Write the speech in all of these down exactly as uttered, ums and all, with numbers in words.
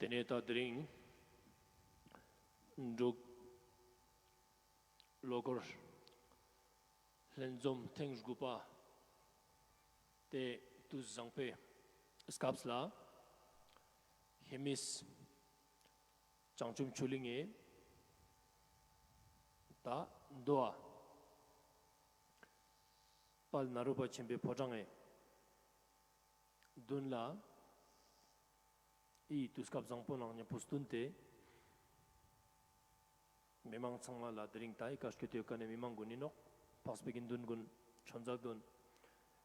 ནས་ད་དེ་རིང་འབྲུག་ལོ་འཁོར་ལྷན་འཛོམས་ཐེངས་དགུ་པ་དེ་དུས་བཟང་པོའི་སྐབས་ལ་ཧེ་མིས་བྱང་ཆུབ་ཆོས་གླིང་ངི་ད་འདུ་བ་དཔལ་ནཱ་རོ་པ་ཆེན་པོའི་ཕོ་བྲང་ངི་མདུན་ལ་འི་དུས་སྐབས་བཟང་པོ་ནང་མཉམ་པོ་བསྟུན་ཏེ། མི་མང་ཚང་མ་ལ་དེ་རིང་ད་འི་ཀ་སྐྱོད་དེ་ཡོད་ཁན་ནི་མི་མང་གུན་ཨིན་ནོག། འཕགས་པའི་དགེ་འདུན་གུན་ཆོས་མཛད་གུན་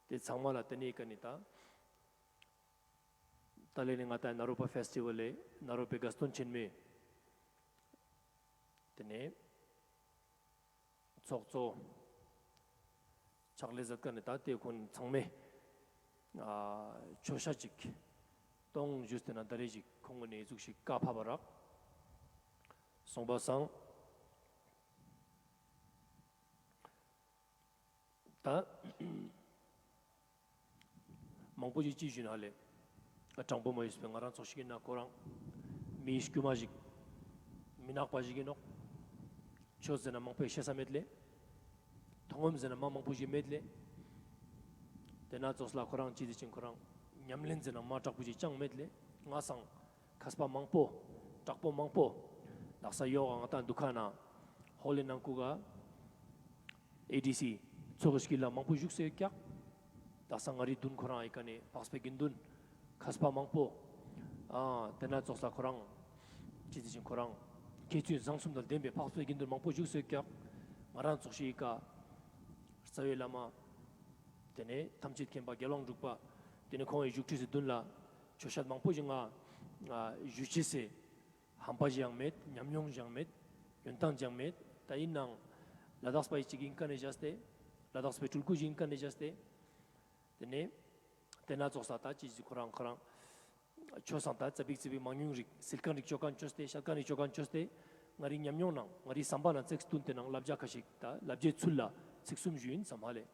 དེ་ཚང་མ་ལ་དེ་ནས་འི་ཀ་ནས་ད་ད་ལས་ནི་ང་ད་ནཱ་རོ་པ་ཕེས་ཊི་བལ་ལེ་ནཱ་རོ་པའི་དགའ་སྟོན་ཆེན་མོའི་དེ་ནས་ཚོགས་གཙོ་ཕྱག་ལས་མཛད་ཁན་ནི་ད་དེ་ཁོང་ཚང་མས་ཨ་ཆོས་ཤ་ཅིག་གཏོང་ཞུས་ཏེ་ན་ད་རེས་ཅིག་ཁོང་གུན་ནས་འི་ཟུག་ཞིག་བཀའ་ཕབ་པ་རག་སོང་པ་སང་། ད་མང་པོ་ཞིག་ཅི་ཞུ་ན་ལེ། ཨ་དྲང་པོ་མ་ཡོད་པའི་ང་རང་ཚོགས་ཤིག་ཨིན་ན་ཁོ་རང་མི་དཀྱུས་མ་ཞིག་མི་ནག་པ་ཞིག་ཨིན་ནོག། ཆོས་ཟེར་ན་མང་པོ་ཤེས་ས་མེད་ལེ། མཐོང་ངམ་ཟེར་ན་མ་མང་པོ་ཞིག་མེད་ལེ། དེ་ན་ཙོགས་ལ་ཁོ་རང་ཅི་ཟེར་ཅིང་ཁོ་རང་ཉམས་ལེན་ཟེར་ན་མ་དྲག་པོ་ཞིག་ཅང་མེད་ལེ། ང་སང་མཁས་པ་མང་པོ་དྲག་པོ་མང་པོ་དག་ས་ཡོག་ག་ང་ད་འདུ་ཁན་ན་ཧོ་ལེ་ནང་ཁུག་ག་ཨེ་ཌི་སི་ཚོགས་ཀྱི་ལ་མང་པོ་བཞུགས་སེ་ཡོད་ཀྱག། དག་ས་ང་རི་དུན་ཁོ་རང་འི་ཀ་ནས་འཕགས་པའི་དགེ་འདུན་མཁས་པ་མང་པོ་ཨ་དེ་ན་ཙོགས་ལ་ཁོ་རང་ཅི་ཟེར་ཅིང་ཁོ་རང་མཁས་བཙུན་བཟང་གསུམ་དང་ལྡན་པའི་འཕགས་པའི་དགེ་འདུན་མང་པོ་བཞུགས་སེ་ཡོད་ཀྱག། ང་རང་ཚོགས་ཤིག་འི་ཀ་རྩ་བའི་བླ་མ་དེ་ནས་ཐམས་ཅད་མཁྱེན་པ་རྒྱལ་དབང་འབྲུག་པ་དེ་ནས་ཁོང་ངི་བཞུགས་ཁྲི་སི་དུན་ལ་ཆོས་ཤད་མང་པོ་ཞིག་ང་ཞུ་ཅེས་སི་ཧམ་པ་ཞིག་ཡང་མེད། ཉམས་མྱོང་ཞིག་ཡང་མེད། ཡོན་ཏན་ཞིག་ཡང་མེད། ད་ཨིན་ནའང་ལ་དྭགས་པ་ཞིག་ཨིན་ཁན་ནས་བཞག་སྟེ་ལ་དྭགས་པའི་སྤྲུལ་སྐུ་ཞིག་ཨིན་ཁན་ནས་བཞག་སྟེ་དེ་ནས་དེ་ན་ཙོགས་ལ་ད་ཅི་ཟེར་ཁོ་རང་ཁོ་རང་ཆོས་སང་ད་ཙ་པིག་ཙ་པིག་མང་ཉུང་རིག་སིལ་ཁན་རིག་ཅོ་ཁན་ཅོས་ཏེ་ཤད་ཁན་རིག་ཅོ་ཁན་ཅོས་ཏེ་ང་རི་ཉམས་མྱོང་ནང་ང་རི་བསམ་པ་ནང་ཙིག་སྟུན་ཏེ་ནང་བསླབ་བྱ་ཁ་ཤིག་ད་བསླབ་བྱའི་ཚུལ་ལ་ཚིག་གསུམ་ཞུ་ཨིན་སམ་ཧ་ལེ།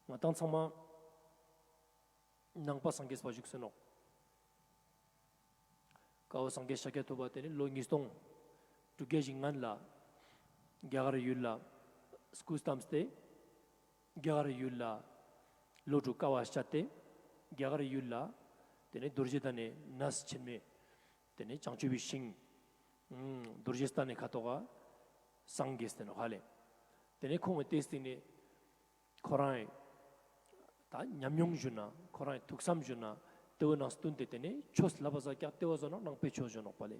ང་དང་ཚང་མ་ནང་པ་སངས་རྒྱས་པ་བཞུགས་སེ་ནོག། ཀ་བོ་སངས་རྒྱས་ཤཱཀྱ་ཐུབ་པ་དེ་ནི་ལོ་ཉིས་སྟོང་དྲུག་བརྒྱ་ཞིག་སྔན་ལ་རྒྱ་གར་ཡུལ་ལ་སྐུ་བལྟམས་ཏེ་རྒྱ་གར་ཡུལ་ལ་ལོ་དྲུག་དཀའ་བ་སྤྱད་དེ་རྒྱ་གར་ཡུལ་ལ་དེ་ནི་རྡོ་རྗེ་གདན་ནི་གནས་ཆེན་མོའི་དེ་ནས་བྱང་ཆུབ་པའི་ཤིང་། ཨུམ། རྡོ་རྗེ་གདན་ནི་ཁ་ཐོག་ག་སངས་རྒྱས་ཏེ་ནོག་ཧ་ལེ། དེ་ནས་ཁོང་གི་དེ་སྟིང་ནས་ཁོ་རང་ངི་ད་ཉམས་མྱོང་ཞུ་ན་ཁོ་རང་ངི་ཐུགས་བསམ་ཞུ་ན་དེ་བོ་ནང་སྟུན་ཏེ་དེ་ནས་ཆོས་ལབ་པ་ཟ་ཀྱག། དེ་བོ་ཟ་ནོག་ནང་པའི་ཆོས་ཞུ་ནོག་པ་ལེ།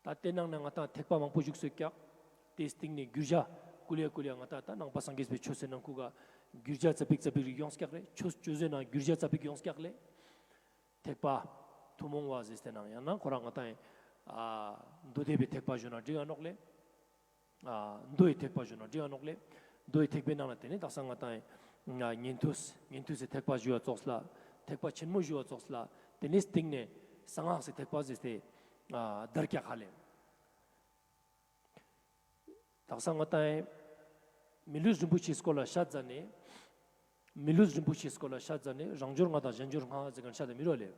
ད་དེ་ནང་ནས་ང་དང་ཐེག་པ་མང་པོ་བཞུགས་སེ་ཀྱག། དེ་སྟིང་ནས་གུར་ཞ་ཀུ་ལེ་ཀུ་ལེ་ང་དང་ད་ནང་པ་སངས་རྒྱས་པའི་ཆོས་སི་ནང་ཁུག་ག་གུར་ཞ་ཙ་པིག་ཙ་པིག་རིག་ཡོངས་ཀྱག་ལེ། ཆོས་ཆོས་ཟེར་ན་གུར་ཞ་ཙ་པིག་ཡོངས་ཀྱག་ལེ། ཐེག་པ་ཐུན་མོང་བ་ཟེར་ཏེ་ནང་ཡང་ན་ཁོ་རང་ང་དང་ཨ་མདོ་སྡེ་པའི་ཐེག་པ་ཞུ་ན་འགྲིག་ག་ནོག་ལེ། ཨ་མདོ་ཡི་ཐེག་པ་ཞུ་ན་འགྲིག་ག་ནོག་ལེ། མདོ་ཡི་ཐེག་པའི་ནང་ལ་དེ་ནས་དག་ས་ང་དང་ཨ་ཉན་ཐོས་ཉན་ཐོས་སི་ཐེག་པ་ཞུ་བ་ཙོགས་ལ་ཐེག་པ་ཆེན་མོ་ཞུ་བ་ཙོགས་ལ་དེ་ནས་སྟིང་ནས་གསང་སྔགས་སི་ཐེག་པ་ཟེར་ཏེ་ཨ་དར་ཀྱག་ཧ་ལེ། དག་ས་ང་དང་མི་ལུས་རིན་པོ་ཆེའི་སྐོར་ལ་ཤད་ཟ་ནེ། མི་ལུས་རིན་པོ་ཆེའི་སྐོར་ལ་ཤད་ཟ་ནེ་རང་འབྱོར་ལྔ་དང་གཞན་འབྱོར་ལྔ་ཟེར་ཁན་ཤད་ད་མི་རོ་ལེ།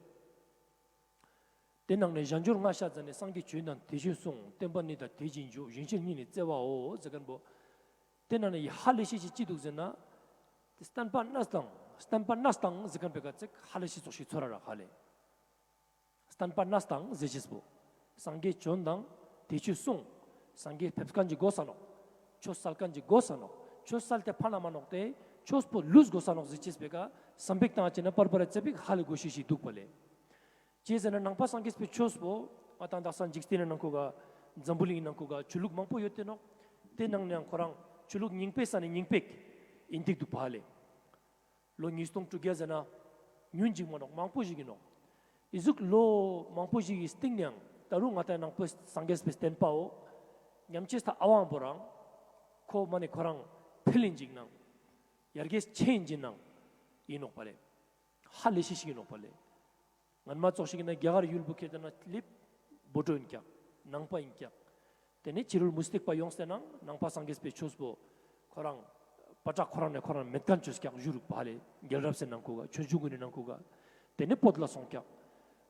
དེ་ནང་ནས་གཞན་འབྱོར་ལྔ་ཤད་ཟ་ནེ་སངས་རྒྱས་བྱོན་དང་དེ་བཞིན་གསུངས། བསྟན་པ་གནས་དང་དེ་བཞིན་འཇུག། ཞིང་ཕྱིར་སྙིང་ནས་བརྩེ་བའོ་ཟེར་ཁན་བོ། དེ་ནང་ནས་ཧ་ལས་ཤེས་ཤིག་ཅི་འདུག་ཟེར་ན། བསྟན་པ་གནས་དང་བསྟན་པ་གནས་དང་ཟེར་ཁན་བོའི་ཀ་ཙིག་ཧ་ལས་ཤེས་ཙོགས་ཤིག་ཚོར་ར་ར་ཧ་ལེ། བསྟན་པ་གནས་དང་ཟེར་ཅེས་པོ། སངས་རྒྱས་བྱོན་དང་དེ་ཆོས་གསུངས། སངས་རྒྱས་ཕེབས་ཁན་གྱི་གོ་ས་ནོག། ཆོས་སལ་ཁན་གྱི་གོ་ས་ནོག། ཆོས་སལ་ཏེ་ཕན་ན་མ་ནོག་སྟེ་ཆོས་པོ་ལུས་གོ་ས་ནོག་ཟེར་ཅེས་པོའི་ཀ་བསམ་པའི་ཀ་ཏང་ཅེ་ན་པར་པར་ཙ་པིག་ཧ་ལས་གོ་ཤེས་ཤིག་འདུག་པ་ལེ། ཅི་ཟེར་ན་ནང་པ་སངས་རྒྱས་པའི་ཆོས་པོ་ང་དང་དག་ས་འཇིག་རྟེན་ནང་ཁུག་ག་འཛམ་བུ་གླིང་ནང་ཁུག་ག་ཆོས་ལུགས་མང་པོ་ཡོད་དེ་ནོག། དེ་ནང་ནའང་ཁོ་རང་ཆོས་ལུགས་རྙིང་པའི་ས་ནེ་རྙིང་པའི་ཨིན་ཏིག་འདུག་པ་ལེ། ལོ་ཉིས་སྟོང་དྲུག་བརྒྱ་ཟེར་ན་ཉུང་ཞིག་མ་ནོག། མང་པོ་ཞིག་ཨིན་ནོག། འི་ཟུག་ལོ་མང་པོ་ཞིག་གི་སྟིང་ནའང་ད་རུང་ང་དང་ནང་པ་སངས་རྒྱས་པའི་བསྟན་པའོ་ཉམས་ཅེས་ད་ཨ་ཝང་པོ་རང་ཁོ་མ་ནེ་ཁོ་རང་འཕེལ་ཨིན་ཅིག་ནང་ཡར་རྒྱས་ཆེན་ཨིན་ཅིག་ནང་ཨིན་ནོག་པ་ལེ། ཧ་ལས་ཤེས་ཤིག་ཨིན་ནོག་པ་ལེ། སྔན་མ་ཙོགས་ཤིག་ཨིན་ན་རྒྱ་གར་ཡུལ་པོ་ཁྱེར་ཏེ་ན་ལེབ་བོད་ཨིན་ཀྱག། ནང་པ་ཨིན་ཀྱག། དེ་ནས་ཕྱི་རོལ་མུ་སྟེགས་པ་ཡོངས་ཏེ་ནང་ནང་པ་སངས་རྒྱས་པའི་ཆོས་པོ་ཁོ་རང་ པ་ཏྲ་ཁོ་རང་ནེ་ཁོ་རང་མེད་ཁན་ཅོས་ཀྱག་ཞུ་རུག་པ་ལེ། རྒྱལ་རབས་སི་ནང་ཁུག་ག་ཆོས་འབྱུང་གུན་ནི་ནང་ཁུག་ག། ཏེ་ནེ་བོད་ལ་སོང་ཀྱག།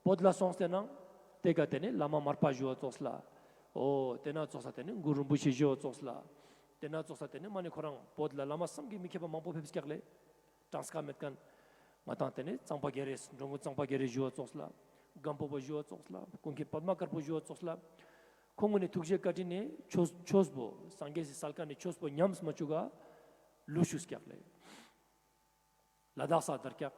བོད་ལ་སོང་སྟེ་ནང་ཏེ་ཀ་ཏེ་ནེ་བླ་མ་མར་པ་ཞུ་བ་ཙོགས་ལ། འོ་ཏེ་ན་ཙོགས་ལ་ཏེ་ནེ་གུ་རུ་རིན་པོ་ཆེ་ཞུ་བ་ཙོགས་ལ། ཏེ་ན་ཙོགས་ལ་ཏེ་ནེ་མ་ནེ་ཁོ་རང་བོད་ལ་བླ་མ་བསམ་གྱིས་མི་ཁྱབ་པ་མང་པོ་ཕེབས་ཀྱག་ལེ། གྲངས་ཀ་མེད་ཁན། ང་དང་ཏེ་ནེ་གཙང་པ་རྒྱ་རས་འགྲོ་མགོན་གཙང་པ་རྒྱ་རས་ཞུ་བ་ཙོགས་ལ། སྒམ་པོ་པ་ཞུ་བ་ཙོགས་ལ། ཀུན་མཁྱེན་པདྨ་དཀར་པོ་ཞུ་བ་ཙོགས་ལ། ཁོང་གུན་ནི་ཐུགས་རྗེ་བཀའ་དྲིན་ནེ་ཆོས་ཆོས་པོ་སངས་རྒྱས་སི་སལ་ཁན་ནི་ཆོས་པོ་ཉམས་མ་ཅུག་ག་ལུས་ཤུགས་ཀྱག་ལེ། ལ་དྭགས་ས་དར་ཀྱག།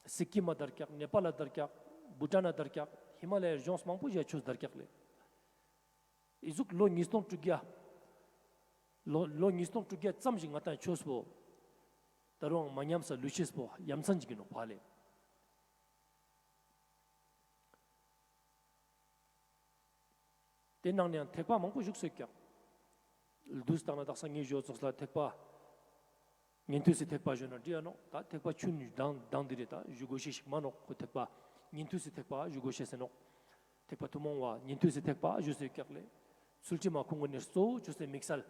སི་ཀིམ་མ་དར་ཀྱག། ནེ་པཱལ་ལ་དར་ཀྱག། བུ་ཊཱན་ན་དར་ཀྱག། ཧི་མ་ལ་ཡའི་གཞུང་མང་པོ་ཞིག་ཆོས་དར་ཀྱག་ལེ། ཨི་ཟུག་ལོ་ཉིས་སྟོང་དྲུག་བརྒྱ། ལོ་ལོ་ཉིས་སྟོང་དྲུག་བརྒྱ་ཙམ་ཞིག་ང་དང་ཆོས་པོ་ད་རུང་མ་ཉམས་ས་ལུས་ཤེས་པོ་ཡ་མཚན་ཅིག་ཨིན་ནོག་པ་ལེ། ཏེ་ནང་ནེ་ཡང་ཐེག་པ་མང་པོ་ཞུགས་སེ་ཀྱག། དུས་དང་ན་དག་ས་ངེ་ཞུ་བ་ཙོགས་ལ་ཐེག་པ་ཉན་ཐོས་སི་ཐེག་པ་ཞུ་ན་འགྲིག་ག་ནོག། ད་ཐེག་པ་ཆུན་དང་དང་འདི་རེ་ད་ཞུ་དགོས་ཤེས་ཤིག་མ་ནོག། ཁོ་ཐེག་པ་ཉན་ཐོས་སི་ཐེག་པ་ཞུ་དགོས་ཤེས་ཟེར་ནོག། ཐེག་པ་ཐུན་མོང་བ་ཉན་ཐོས་སི་ཐེག་པ་ཞུ་སེ་ཀྱག་ལེ། ཚུལ་ཁྲིམས་མ་ཁོང་གུན་ནི་གཙོ་བོ་ཅོས་སེ་དམིགས་བསལ་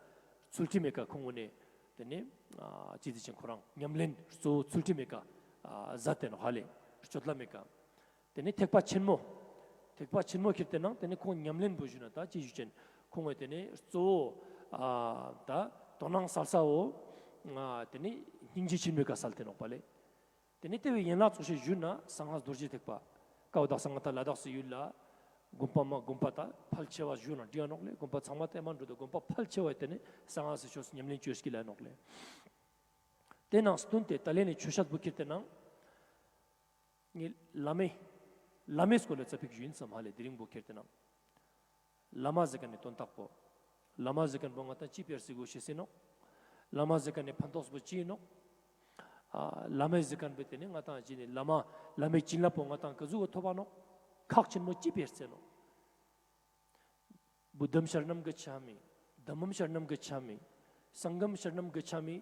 ཚུལ་ཁྲིམས་མེ་ཀ་ཁོང་གུན་ནི་ཏེ་ནེ་ཨ་ཅི་ཟེར་ཅིག་ཁོ་རང་ཉམས་ལེན་གཙོ་བོ་ཚུལ་ཁྲིམས་མེ་ཀ་ཨ་ཟ་ཏེ་ནོག་ཧ་ལེ། སྤྱོད་ལམ་མེ་ཀ། ཏེ་ནེ་ཐེག་པ་ཆེན་མོ། ཐེག་པ་ཆེན་མོ་ཁྱེར་ཏེ་ནང་ཏེ་ནེ་ཁོང་ཉམས་ལེན་པོ་ཞུ་ན་ད་ཅི་ཞུ་ཅན། ཁོང་གི་ཏེ་ནེ་གཙོ་བོ་ཨ་ད་དོ་སྣང་སལ་ས་བོ་ཨ་ཏེ་ནེ་སྙིང་རྗེ་ཆེན་མོའི་ཀ་སལ་ཏེ་ནོག་པ་ལེ། ཏེ་ནེ་ཏེ་བོའི་ཡན་ལག་ཙོགས་ཤིག་ཞུ་ན་གསང་སྔགས་རྡོ་རྗེ་ཐེག་པ། ཀ་བོ་དག་ས་ང་དང་ལ་དྭགས་སི་ཡུལ་ལ་དགོན་པ་མ་དགོན་པ་ད་ཕལ་ཆེ་བ་ཞུ་ན་འགྲིག་ག་ནོག་ལེ། དགོན་པ་ཚང་མ་ཏེ་མ་འགྲོ་ད་དགོན་པ་ཕལ་ཆེ་བ་ཏེ་ནེ་གསང་སྔགས་སི་ཆོས་ཉམས་ལེན་ཅོས་ཀྱི་ལ་ནོག་ལེ། ཏེ་ནང་སྟུན་ཏེ་ད་ལན་ནི་ཆོས་བཤད་པོ་ཁྱེར་ཏེ་ནང་ངའི་བླ་མའི་བླ་མའི་སྐོར་ལ་ཙ་པིག་ཞུ་ཨིན་སམ་ཧ་ལེ། དེ་རིང་པོ་ཁྱེར་ཏེ་ནང་བླ་མ་ཟེར་ཁན་ནི་དོན་དག་པོ། བླ་མ་ཟེར་ཁན་པོ་ང་དང་ཅི་ཕིའ་སི་གོ་ཤེས་སི་ནོག། བླ་མ་ཟེར་ཁན་ནི་ཕན་ཐོགས་པོ་ཅི་ཨིན་ནོག། ཨ་བླ་མ་ཟེར་ཁན་པོ་ཏེ་ནེ་ང་དང་ཅི་ནི་བླ་མ་བླ་མའི་བྱིན་རླབས་པོ་ང་དང་ཀ་ཟུག་གི་ཐོབ་པ་ནོག། ཁག་ཆེན་མོ་ཅི་ཕིའ་སི་ནོག། བུདྡྷམ་ཤ་ར་ཎམ་ག་ཆ་མི། དམམ་ཤ་ར་ཎམ་ག་ཆ་མི། སངྒྷམ་ཤ་ར་ཎམ་ག་ཆ་མི།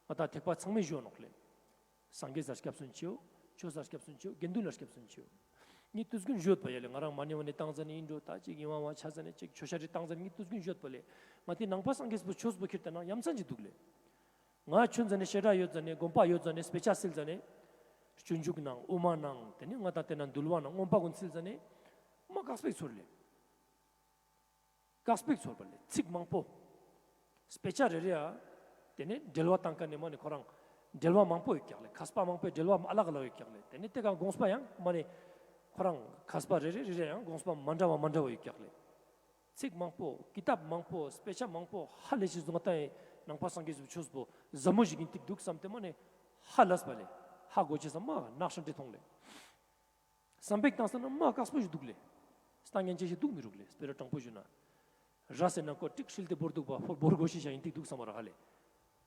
ང་དང་ཐེག་པ་ཚང་མའི་ཞུ་ནོག་ལེ། སངས་རྒྱས་ལ་སྐྱབས་སུ་མཆིའོ། ཆོས་ལ་སྐྱབས་སུ་མཆིའོ། དགེ་འདུན་ལ་སྐྱབས་སུ་མཆིའོ། ངའི་དུས་རྒྱུན་ཞུ་ཡོད་པ་ཡ་ལེ། ང་རང་མ་ཎི་བ་ནེ་བཏང་ཟ་ནེ་ཨིན་འགྲོ། ད་ཅིག་ཡིན་བ་བ་ཆ་ཟ་ནེ་ཅིག་ཆོས་ཤ་རི་བཏང་ཟ་ནེ་ངའི་དུས་རྒྱུན་ཞུ་ཡོད་པ་ལེ། ང་དང་ནང་པ་སངས་རྒྱས་པོ་ཆོས་པོ་ཁྱེར་ཏེ་ནང་ཡ་མཚན་ཅིག་འདུག་ལེ། ང་ཆུན་ཟ་ནེ་བཤད་གྲྭ་ཡོད་ཟ་ནེ་དགོན་པ་ཡོད་ཟ་ནེ་དཔེ་ཆ་སིལ་ཟ་ནེ། སྤྱོད་འཇུག་ནང་དབུ་མ་ནང་ཏེ་ནེ་ང་དང་ཏེ་ན་འདུལ་བ་ནང་མངོན་པ་གུན་སིལ་ཟ་ནེ། མ་དཀགས་པོ་ཞིག་ཚོར་ལེ། དཀགས་པོ་ཞིག་ཚོར་བ་ལེ། ཚིག་མང་པོ། དཔེ་ཆ་རེ་རེ་ཡ། ཏེ་ནེ་འགྲེལ་བ་བཏང་ཁན་ནི་མ་ནེ་ཁོ་རང་འགྲེལ་བ་མང་པོ་ཡོད་ཀྱག་ལེ། མཁས་པ་མང་པོའི་འགྲེལ་བ་ཨ་ལག་ཨ་ལག་ཡོད་ཀྱག་ལེ། ཏེ་ནེ་ཏེ་ཀ་དགོངས་པ་ཡང་མ་ནེ་ཁོ་རང་མཁས་པ་རེ་རེ་རེ་རེ་ཡང་དགོངས་པ་མ་འདྲ་བ་མ་འདྲ་བ་ཡོད་ཀྱག་ལེ། ཚིག་མང་པོ་ཀི་ཏབ་མང་པོ་དཔེ་ཆ་མང་པོ་ཧ་ལས་ཤིག་བཟུང་ང་དང་ནང་པ་སངས་རྒྱས་ཆོས་པོ་ཟབ་མོ་ཞིག་ཨིན་ཏིག་འདུག་སམ་ཏེ་མ་ནེ་ཧ་ལས་པ་ལེ། ཧ་གོ་ཅེས་སམ་མ་ནག་ཤ་འདྲེ་ཐོང་ལེ། བསམ་པ་བཏང་ས་ན་མ་དཀགས་པོ་ཞིག་འདུག་ལེ། སྟངས་ངན་ཅན་ཞིག་འདུག་མི་རུག་ལེ། སྤེ་ར་དྲང་པོ་ཞུ་ན། ར་ཟེར་ན་ཁོ་ཀྲིག་ཧྲིལ་ཏེ་བོར་འདུག་པ་བོར་གོ་ཤེས་ཤིག་ཨིན་ཏིག་འདུག་སམ་མ་ར་ཧ་ལེ།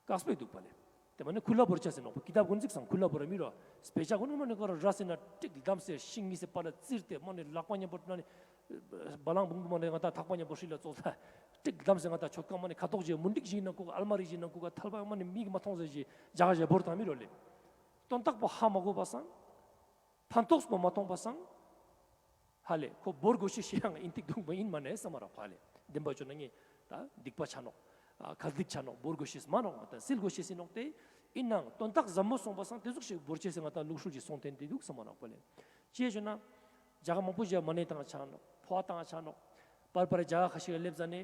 དཀགས་པོ་ཞིག་འདུག་པ་ལེ། ཏེ་མ་ནེ་ཁུ་ལ་བོར་ཆ་ཟེར་ནོག་པ། ཀི་ཏབ་གུན་ཅིག་སང་ཁུ་ལ་བོར་ར་མི་རུ། དཔེ་ཆ་གུན་མ་ནེ་ཁོ་ར་ར་ཟེར་ན་ཀྲིག་ལྡམ་སེ་ཤིང་ངི་སེ་པ་ལ་ཙིར་ཏེ་མ་ནེ་ལག་པ་ཉམ་པོ་མ་ནེ་བ་ལང་བུང་བུ་མ་ནེ་ང་དང་ཐག་པ་ཉམ་པོ་ཧྲིལ་ལ་ཙོགས་ལ་ཀྲིག་ལྡམ་སེ་ང་དང་ཆོད་ཁན་མ་ནེ་ཁ་དོག་ཅིག་མུན་དིག་ཞིག་ནང་ཁུག་ག་ཨལ་མ་རི་ཞིག་ནང་ཁུག་ག་ཐལ་བ་མ་ནེ་མིག་མ་མཐོང་ཟེར་ཞིག་ཇག་ཞིག་བོར་ཏང་མི་རུ་ལེ། དོན་དག་པོ་ཧ་མ་གོ་བ་སང་། ཕན་ཐོགས་པོ་མ་ཐོང་པ་སང་། ཧ་ལེ་ཁོ་བོར་གོ་ཤེས་ཤིག་ཡང་ཨིན་ཏིག་འདུག་མ་ཨིན་མ་ནེ་སམ་མ་རག་པ་ལེ། བདེན་པ་ཅོ་ན་ངས་ད་སྡིག་པ་ཆ་ནོག། ཨ་ཁ་སྡིག་ཆ་ནོག། བོར་གོ་ཤེས་མ་ནོག། ང་དང་སིལ་གོ་ཤེས་སི་ནོག་སྟེ། ཨིན་ནའང་དོན་དག་ཟབ་མོ་སོང་པ་སང་ཏེ་ཟུག་ཞིག་བོར་ཅེས་སི་ང་དང་ལུགས་སྲོལ་ཞིག་སོང་སྟེ་ཨིན་ཏིག་འདུག་སམ་མ་རག་པ་ལེ། ཅི་ཞུ་ན། ཇག་མང་པོ་ཞིག་མ་ནེ་བཏང་ཆ་ནོག། ཕོ་བ་བཏང་ཆ་ནོག། པར་པར་ཇག་ཁ་ཤིག་ལ་སླེབས་ཟ་ནེ།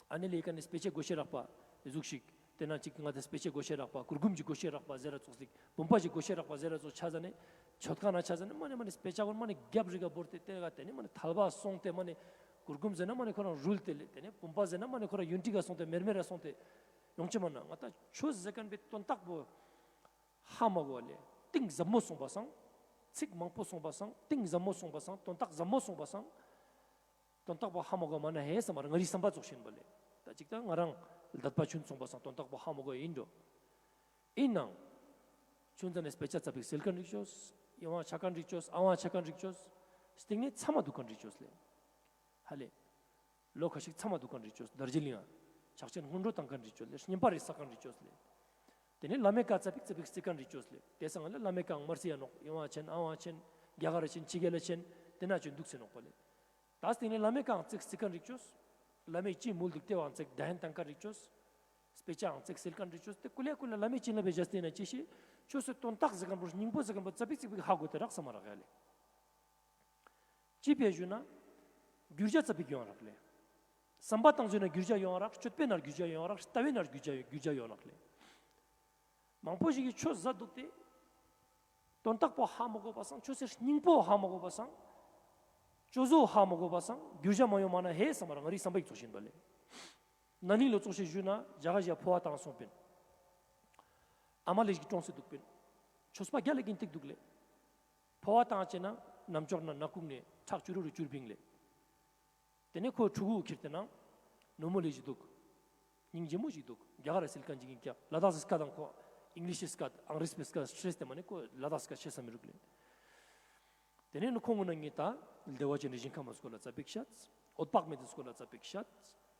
ཨ་ནེ་ལེ་ཀ་ནེ་དཔེ་ཆའི་གོ་ཤེས་རག་པ་ཟུག་ཤིག། ཏེ་ན་ཅིག་ང་དང་དཔེ་ཆའི་གོ་ཤེས་རག་པ་གུར་གུམ་གྱི་གོ་ཤེས་རག་པ་ཟེར་ར་ཙོགས་ཤིག། བུམ་པ་ཞིག་གོ་ཤེས་རག་པ་ཟེར་ར་ཙོགས་ཆ་ཟ་ནེ། ཆོད་ཁན་ན་ཆ་ཟ་ནེ་མ་ནེ་མ་ནེ་དཔེ་ཆ་གུན་མ་ནེ་རྒྱབ་རི་ག་བོར་ཏེ་ཏེ་ག་ཏེ་ནེ་མ་ནེ་ཐལ་བ་སོང་སྟེ་མ་ནེ་གུར་གུམ་ཟེར་ན་མ་ནེ་ཁོ་རང་རུལ་ཏེ་ལེ། ཏེ་ནེ་བུམ་པ་ཟེར་ན་མ་ནེ་ཁོ་རང་ཡུན་ཏིག་ག་སོང་སྟེ་མེར་མེར་ར་སོང་སྟེ་ཡོང་ཅེས་མ་ན་ང་དང་ཆོས་ཟེར་ཁན་པོའི་དོན་དག་པོ་ཧ་མ་གོ་བ་ལེ། གཏིང་ཟབ་མོ་སོང་པ་སང་། ཚིག་མང་པོ་སོང་པ་སང་། གཏིང་ཟབ་མོ་སོང་པ་སང་། དོན་དག་ཟབ་མོ་སོང་པ་སང་། དོན་དག་པོ་ཧ་མ་གོ་མ་ན་ཧེ་སམ་མ་ར་ང་རི་བསམ་པ་ཙོགས་ཤིག་ཨིན་པ་ལེ། ད་ཅིག་ད་ང་རང་ལ་དད་པ་ཆུན་སོང་པ་སང་དོན་དག་པོ་ཧ་མ་གོ་ཨིན་འགྲོ། ཨིན་ནའང་ཆུན་ཟ་ནེ་དཔེ་ཆ་ཙ་པིག་སིལ་ཁན་རིག་ཅོས། ཡོང་བ་ཆ་ཁན་རིག་ཅོས། ཨ་བ་ཆ་ཁན་རིག་ཅོས། སྟིང་ནེ་མཚམས་མ་འདུག་ཁན་རིག་ཅོས་ལེ། ཧ་ལེ། ལོ་ཁ་ཤིག་མཚམས་མ་འདུག་ཁན་རིག་ཅོས། དར་ཇི་ལིང་ང་ཕྱག་ཆེན་སྔོན་འགྲོ་བཏང་ཁན་རིག་ཅོས་ལེ། བསྙེན་པ་རེ་བསགས་ཁན་རིག་ཅོས་ལེ། ཏེ་ནེ་བླ་མའི་བཀའ་ཙ་པིག་ཙ་པིག་བརྩི་ཁན་རིག་ཅོས་ལེ། ཏེ་སང་ལ་བླ་མའི་བཀའ་མ་བརྩི་ཡ་ནོག། ཡོང་བ་ཆེན་ཨ་བ་ཆེན་རྒྱ་གར་ཆེན་ཕྱི་རྒྱལ་ལ་ཆེན་ཏེ་ན་ཆེན་འདུག་སེ་ནོག་པ་ལེ། ད་སྟིང་ནེ་བླ་མའི་བཀའ་ཙིག་བརྩི་ཁན་རིག་ཅོས། བླ་མའི་ཅི་མུལ་འདུག་ཏེ་བ་ཙིག་བདག་ཡན་བཏང་ཁན་རིག་ཅོས། དཔེ་ཆའང་ཙིག་སིལ་ཁན་རེ་ཅོས་ཏེ་ཀུ་ལེ་ཀུ་ལེ་བླ་མའི་བྱིན་རླབས་བཞག་སྟེ་ན་ཅི་ཤེས། ཆོས་སི་དོན་དག་ཟེར་ཁན་པོ་སྙིང་པོ་ཟེར་ཁན་པོ་ཙ་པིག་ཙིག་པིག་ཧ་གོ་སྟེ་རག་སམ་མ་རག་ཡ་ལེ། ཅི་ཕིའ་ཞུ་ན། གུར་ཇ་ཙ་པིག་ཡོང་རག་ལེ། སམ་པ་ཏང་ཟོས་ན་གུར་ཇ་ཡོང་རག་སྤྱོད་པའི་ནང་གུར་ཇ་ཡོང་རག་ལྟ་བའི་ནང་གུར་ཇ་གུར་ཇ་ཡོང་རག་ལེ། མང་པོ་ཞིག་གི་ཆོས་ཟ་དུག་སྟེ། དོན་དག་པོ་ཧ་མ་གོ་བ་སང་ཆོས་སི་སྙིང་པོ་ཧ་མ་གོ་བ་སང་། ཅོ་ཟོ་ཧ་མ་གོ་བ་སང་གུར་ཇ་མ་ཡོང་མ་ན་ཧེ་སམ་མ་རག་ང་རི་སམ་པའི་ཙོགས་ཤིག་ཨིན་པ་ལེ། ན་ནིང་ལོ་ཙོགས་ཤིག་ཞུ་ན་ཇ་ག་ཞིག་ཕོ་བ་ཏང་སོང་པིན། ཨ་མ་ལེ་ཞིག་གྲོངས་སེ་དུག་པིན། ཆོས་པ་གྱལ་ལ་གིན་ཏིག་དུག་ལེ། ཕོ་བ་ཏང་ཅེ་ན་ནམ་ཅོག་ན་ནག་ཁུང་ནེ་ཁྲག་ཅུ་རུ་རུ་ཅུར་བིང་ལེ། ཏེ་ནེ་ཁོ་ཕྲུ་གུ་ཁྱེར་ཏེ་ན་ནོ་མོ་ལེ་ཞིག་དུག། སྙིང་རྗེ་མོ་ཞིག་དུག། གྱ་གར་རི་སིལ་ཁན་ཅིག་ཨིན་ཀྱག། ལ་དྭགས་སི་སྐད་དང་ཁོ་ཨིང་ལིཤ་སི་སྐད་ཨང་རེ་སི་སྐད་ཤེས་ཏེ་མ་ནེ་ཁོ་ལ་དྭགས་སི་སྐད་ཤེས་ས་མི་རུག་ལེ། ཏེ་ནེ་ནི་ཁོང་གུན་ན་ངེ་ད་བདེ་བ་ཅན་ནི་ཞིང་ཁམས་སི་སྐོར་ལ་ཙ་པིག་ཤད། འོད་དཔག་མེད་དི་སྐོར་ལ་ཙ་པིག་ཤད།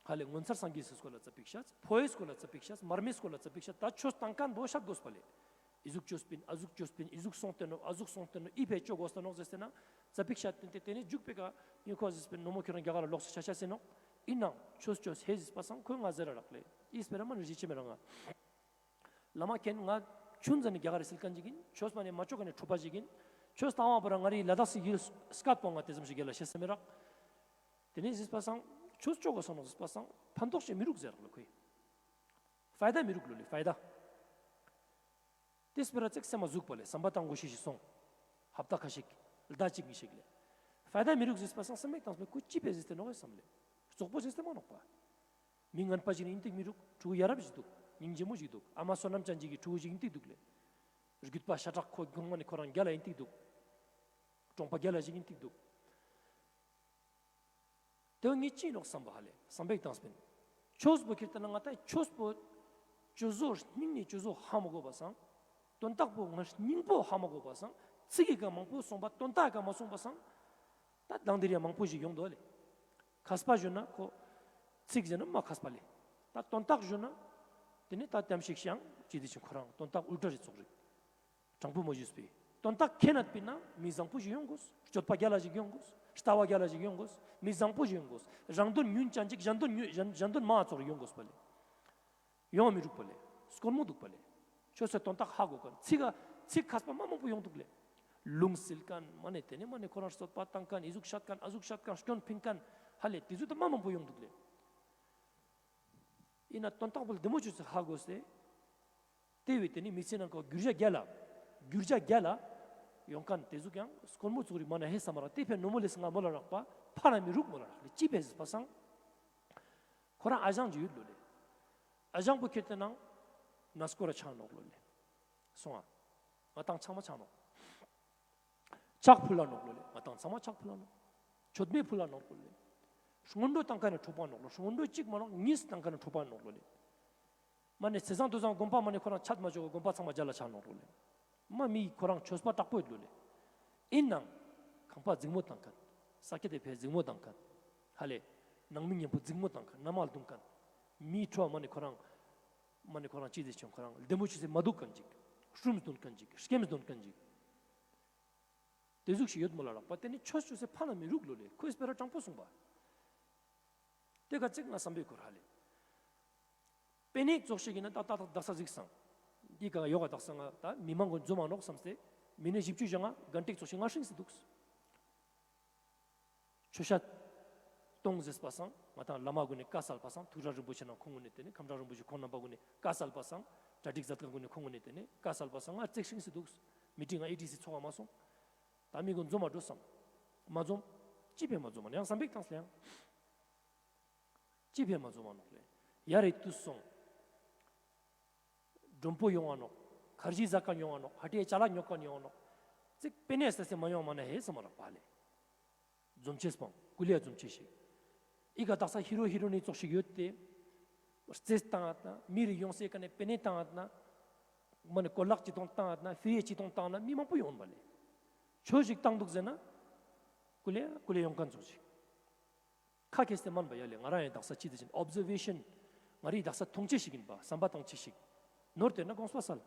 ཧ་ལེ་ངོ་མཚར་སངས་རྒྱས་སི་སྐོར་ལ་ཙ་པིག་ཤད། ཕོ་ཡི་སྐོར་ལ་ཙ་པིག་ཤད། མར་མེའི་སྐོར་ལ་ཙ་པིག་ཤད། ད་ཆོས་ཏང་ཁན་བོ་ཤད་གོས་པ་ལེ། ཨི་ཟུག་ཅོས་པིན། ཨ་ཟུག་ཅོས་པིན། ཨི་ཟུག་སོང་སྟེ་ནོག། ཨ་ཟུག་སོང་སྟེ་ནོག། ཨི་ཕིའ་ཅོ་གོས་ཏེ་ནོག་ཟེར་ཏེ་ན་ཙ་པིག་ཤད་ཏེ་ཏེ་ནེ་ཇུག་པེ་ཀ་ངེ་ཁོ་ཟེར་པིན་ནོ་མོ་ཁྱོ་རང་གྱ་གར་ལ་ལོགས་སེ་ཆ་ཆ་ཟེར་ནོག། ཨིན་ནའང་ཆོས་ཆོས་ཧེ་ཟེར་པ་སང་ཁོ་ང་ཟེར་ར་རག་ལེ། ཨི་སྤེ་ར་མ་ནེ་ཞི་ཆེ་མེ་རང་ང་། བླ་མ་མཁྱེན། ང་ཆུང་ཙ་ནེ་གྱ་གར་རི་སིལ་ཁན་ཅིག་ཨིན། ཆོས་པ་ནེ་མ་ཅོ་ཁན་ནི་ཕྲུ་པ་ཞིག་ཨིན། ཆོས་ཏང་བ་པོ་རང་ང་རི་ལ་དྭགས་སི་ཡུལ་སྐད་པོ་ང་ཏེ་ཙམ་ཞིག་གྱལ་ལ་ཤེས་ས་མི་རག། ཏེ་ནེ་ཟེར་པ་སང་ཆོས་ཅོ་གོས་ས་ནོག་ཟེར་པ་སང་ཕན་ཐོགས་ཤིག་མི་རུག་ཟེར་རག་ལེ་ཁོའི། ཕའི་ད་མི་རུག་ལོ་ལེ་ཕའི་ད། ཏེ་སྤེ་ར་ཙིག་སེམས་མ་ཟུག་པ་ལེ། སམ་པ་ཏང་གོས་ཤེས་ཤིག་སོང་། ཧབ་ཏ་ཁ་ཤིག་ལྡ་ཅིག་ཉིས་ཤིག་ལེ། ཕའི་ད་མི་རུག་ཟེར་པ་སང་སམ་པའི་ཏང་སྤེ་ཁོ་ཅི་ཕིའ་ཟེར་ཏེ་ནོག་ཡ་སམ་ལེ། རྩོག་པོ་ཟེར་ཏེ་མ་ནོག་པ། མི་ངན་པ་ཞིག་ཨིན་ཏིག་མི་རུག། ཕྲུ་གུ་ཡ་རབས་ཞིག་དུག། སྙིང་རྗེ་མོ་ཞིག་དུག། ཨ་མ་བསོད་ནམས་ཅན་ཞིག་གི་ཕྲུ་གུ་ཞིག་ཨིན་ཏིག་དུག་ལེ། རྒྱུད་པ་ཤ་ཁྲག་ཁོ་གོང་མ་ནེ་ཁོ་རང་གྱལ་ལ་ཨིན་ཏིག་དུག། གྲོང་པ་གྱལ་ལ་ཞིག་ཨིན་ཏིག་དུག། ཏེ་བོ་ངེ་ཅི་ནོག་སམ་པ་ཧ་ལེ་སམ་པའི་ཏང་སྤེ་ན། ཆོས་པོ་ཁྱེར་ཏེ་ན་ང་ད་ཆོས་པོ་ཅོ་ཟོ་སྙིང་ནེ་ཅོ་ཟོ་ཧ་མ་གོ་བ་སང་། དོན་དག་པོ་ང་སྙིང་པོ་ཧ་མ་གོ་བ་སང་། ཚིག་གི་ཀ་མང་པོ་སོང་པ་དོན་དག་ཀ་མ་སོང་པ་སང་། ད་དང་དེ་རིང་མང་པོ་ཞིག་ཡོང་དོ་ལེ། ཁས་པ་ཞུ་ན་ཁོ་ཚིག་ཟེར་ན་མ་ཁས་པ་ལེ། ད་དོན་དག་ཞུ་ན་ཏེ་ནེ་ད་ཏེམ་ཞིག་ཤང་ཅི་ཏེ་ཅིག་ཁོ་རང་དོན་དག་ཨུལ་ཊ་རེ་ཙོགས་རེ། དྲང་པོ་མ་ཞུས་པའི་དོན་དག་ཁེ་ན་པིན་ན་མི་ཟང་པོ་ཞིག་ཡོང་གོས། སྤྱོད་པ་གྱལ་ལ་ཞིག་ཡོང་གོས། ལྟ་བ་གྱལ་ལ་ཞིག་ཡོང་གོས། མི་ཟང་པོ་ཞིག་ཡོང་གོས། རང་དོན་ཉུང་ཅན་ཅིག་གཞན་དོན་ཉུང་གཞན་གཞན་དོན་མང་ཙོགས་ཡོང་གོས་པ་ལེ། ཡོང་མི་རུག་པ་ལེ། སྐོར་མོ་དུག་པ་ལེ། ཆོས་སི་དོན་དག་ཧ་གོ་ཁན་ཚིག་ག་ཚིག་ཁས་པ་མ་མང་པོ་ཡོང་དུག་ལེ། ལུང་སིལ་ཁན་མ་ནེ་ཏེ་ནེ་མ་ནེ་ཁོ་རང་རྩོད་པ་ཏང་ཁན་ཨི་ཟུག་ཤད་ཁན་ཨ་ཟུག་ཤད་ཁན་སྐྱོན་ཕིང་ཁན་ཧ་ལེ་ཏེ་ཟུག་ད་མ་མང་པོ་ཡོང་དུག་ལེ། ཨིན་ན་དོན་དག་པོ་ལྡེ་མོ་ཅོས་སེ་ཧ་གོས་སེ། ཏེ་བོའི་ཏེ་ནེ་མི་ཚེ་ནང་ཁོ་གུར་ཇ་གྱལ་ལ་གུར་ཇ་གྱལ་ལ་ཡོང་ཁན་ཏེ་ཟུག་ཡང་སྐོར་མོ་ཙོགས་རེ་མ་ནེ་ཧེ་སམ་མ་རག། ཏེ་ཕིའ་ནོ་མོ་ལེ་སི་ང་མོལ་ལ་རག་པ་ཕན་ན་མི་རུག་མོལ་ལ་རག་ལེ། ཅི་ཕིའ་ཟེར་པ་སང་། ཁོ་རང་ཨ་ཞང་ཞིག་ཡོད་ལོ་ལེ། ཨ་ཞང་པོ་ཁྱེར་ཏེ་ནང་ན་སྐོར་ར་ཆ་ནོག་ལོ་ལེ། སོང་ཨ། ང་དང་ཚང་མ་ཆ་ནོག། ཕྱག་ཕུལ་ལ་ནོག་ལོ་ལེ། ང་དང་ཚང་མ་ཕྱག་ཕུལ་ལ་ནོག། མཆོད་མེ་ཕུལ་ལ་ནོག་ལོ་ལེ། སྔོན་འགྲོ་ཏང་ཁན་ནི་ཁྲོ་པ་ནོག་ལོ། སྔོན་འགྲོ་ཅིག་མ་ནོག་ཉིས་ཏང་ཁན་ནི་ཁྲོ་པ་ནོག་ལོ་ལེ། མ་ནེ་ཚེས་བཟང་དུས་བཟང་དགོན་པ་མ་ནེ་ཁོ་རང་ཆད་མ་ཅོ་དགོན་པ་ཚང་མ་མཇལ་ལ་ཆ་ནོག་ལོ་ལེ། མ་མི་ཁོ་རང་ཆོས་པ་དྲག་པོ་ཡོད་ལོ་ལེ། ཨིན་ནའང་ཁང་པ་འཛིང་མོ་ཏང་ཁན། ས་ཀྱད་ཏེ་ཕིའ་འཛིང་མོ་ཏང་ཁན། ཧ་ལེ། ནང་མི་ཉམ་པོ་འཛིང་མོ་ཏང་ཁན་ན་མ་རྡུང་ཁན། མིའི་ཁྲོ་བ་མ་ནེ་ཁོ་རང་མ་ནེ་ཁོ་རང་ཅི་ཟེར་ཆོག་ཁོ་རང་ལྡེ་མོ་ཅོས་སེ་མ་དུག་ཁན་ཅིག། སྲུམ་སྡོད་ཁན་ཅིག། སྐེམ་སྡོད་ཁན་ཅིག། ཏེ་ཟུག་ཞིག་ཡོད་མོལ་ལ་རག་པ། ཏེ་ནེ་ཆོས་ཅོས་སེ་ཕན་ན་མི་རུག་ལོ་ལེ། ཁོའི་སྤེ་ར་དྲང་པོ་སོང་པ། ཏེ་ག་ཙིག་ང་སམ་པའི་སྐོར་ཧ་ལེ། པེ་ནེ་ཙོགས་ཤིག་ཨིན་ན་ད་ད་ད་དག་ས་གཟིགས་སང་། འི་ཀ་ཡོག་ག་དག་ས་ང་ད་མི་མང་གུན་ཛོམ་མ་ནོག་སམ་སྟེ་མི་ནི་བཞི་བཅུ་ཞེ་ལྔ་གན་ཊིག་ཙོགས་ཤིག་ང་སྲིང་སེ་དུག། ཆོས་ཤད་ཏོང་ཟེར་པ་སང་ང་དང་བླ་མ་གུན་ནི་བཀའ་སལ་པ་སང་ཐུགས་སྲས་རིན་པོ་ཆེ་ནང་ཁོང་གུན་ནི་ཏེ་ནེ་ཁམས་སངས་རིན་པོ་ཆེ་ཁོང་རྣམ་པ་གུན་ནི་བཀའ་སལ་པ་སང་གྲ་སྒྲིག་མཛད་ཁན་གུན་ནི་ཁོང་གུན་ནི་ཏེ་ནེ་བཀའ་སལ་པ་སང་ང་ཙིག་སྲིང་སེ་དུག། མི་ཊིང་ང་ཨི་ཊི་སི་ཚོགས་ཀ་མ་སོང་། ད་མི་གུན་ཛོམ་མ་འགྲོ་སམ། མ་ཛོམ། ཅི་ཕིའ་མ་ཛོམ་མ་ནེ་ཡང་སམ་པའི་ཏང་སེ་ཡང་། ཅི་ཕིའ་མ་ཛོམ་མ་ནོག་ལེ། ཡ་རེ་ཏུས་སོང་། མགྲོན་པོ་ཡོང་ང་ནོག། ཁར་ཇི་ཟ་ཁན་ཡོང་ང་ནོག། ཧ་ཏེ་ཅ་ལག་ཉོ་ཁན་ཡོང་ང་ནོག། ཙིག་པེ་ནེ་སེ་སེ་མ་ཡོང་མ་ནེ་ཧེ་སམ་མ་རག་པ་ལེ། ཛོམ་ཅེས་པོ་ཀུ་ལེ་ཛོམ་ཅེས་ཤིག། འི་ཀ་དག་ས་ཧི་རོ་ཧི་རོ་ནི་ཙོགས་ཤིག་ཡོད་ཏེ། རྩེས་ཏང་ང་ཏང་མི་རེ་ཡོང་སེ་ཀ་ནེ་པེ་ནེ་ཏང་ང་ཏང་། མ་ནེ་གོ་ལག་ཅི་ཏོང་ཏང་ང་ཏང་ཕི་རེ་ཅི་ཏོང་ཏང་ན་མི་མང་པོ་ཡོང་པ་ལེ། ཆོས་ཤིག་ཏང་དུག་ཟེར་ན། ཀུ་ལེ་ཀུ་ལེ་ཡོང་ཁན་ཙོགས་ཤིག། ཁ་ཁེས་ཏེ་མན་པ་ཡ་ལེ། ང་རང་ཡང་དག་ས་ཅི་ཏེ་ཅིན་ཨོབ་ཛར་ཝེ་ཤན། ང་རི་དག་ས་ཐོང་ཅེས་ཤིག་ཨིན་པ། སམ་པ་ཏང་ཅེས་ཤིག། ནོར་ཏེ་ན་གོངས་པ་སལ།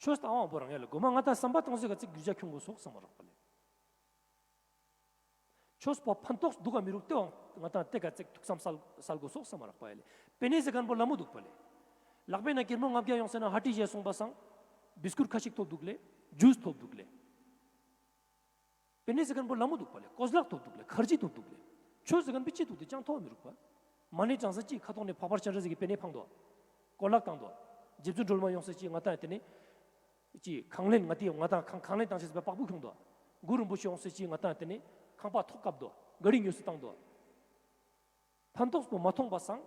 ཆོས་ཏང་བ་བོ་རང་ཡ་ལེ། གོ་མ་ང་དང་སམ་པ་ཏང་ཟེར་ག་ཙིག་གུར་ཇ་ཁྱོང་གོས་སོག་སམ་མ་རག་པ་ལེ། ཆོས་པོ་ཕན་ཐོགས་འདུག་ག་མི་རུག་དེ་བོ་ང་ཏང་ཏེ་ཀ་ཙེག་ཐུགས་བསམ་སལ་སལ་གོས་སོག་སམ་མ་རག་པ་ཡ་ལེ། པེ་ནེ་ཟེར་ཁན་པོ་ལ་མོ་འདུག་པ་ལེ། ལག་པའི་ནང་ང་ཀིར་མོ་ལྔ་བརྒྱ་ཡོང་ཟེར་ན་ཧ་ཏི་ཞེ་སོང་པ་སང་བིས་ཀུར་ཁ་ཤིག་ཐོབ་འདུག་ལེ། ཇུས་ཐོབ་འདུག་ལེ། པེ་ནེ་ཟེར་ཁན་པོ་ལ་མོ་འདུག་པ་ལེ། ཀོས་ལག་ཐོབ་འདུག་ལེ། ཁར་ཇི་ཐོབ་འདུག་ལེ། ཆོས་ཟེར་ཁན་པོ་ཅི་འདུག་དེ་ཅང་ཐོབ་མི་རུག་པ། མ་ཎི་བགྲང་ས་ཅི་ཁ་ཐོག་ནེ་འཕགས་པ་སྤྱན་རས་གཟིགས་ཀྱི་པེ་ནེ་འཕངས་དོ། ཀོས་ལག་བཏང་དོ། རྗེ་བཙུན་སྒྲོལ་མ་ཡོང་ས་ཅི་ང་ཏང་ཡ་ཏེ་ནེ་ཅི་ཁང་ལེན་ང་ཏི་ང་ཏང་ཁང་ཁང་ལེན་བཏང་ཅེས་པ་པག་པུ་ཁྱོང་དོ། གུ་རུ་རིན་པོ་ཆེ་ཡོང་ས་ཅི་ང་ཏང་ཡ་ཏེ་ནེ་ཁང་པ་ཐོག་བཀབ་དོ། ག་རི་ཉོས་སུ་བཏང་དོ། ཕན་ཐོགས་པོ་མ་ཐོང་པ་སང་།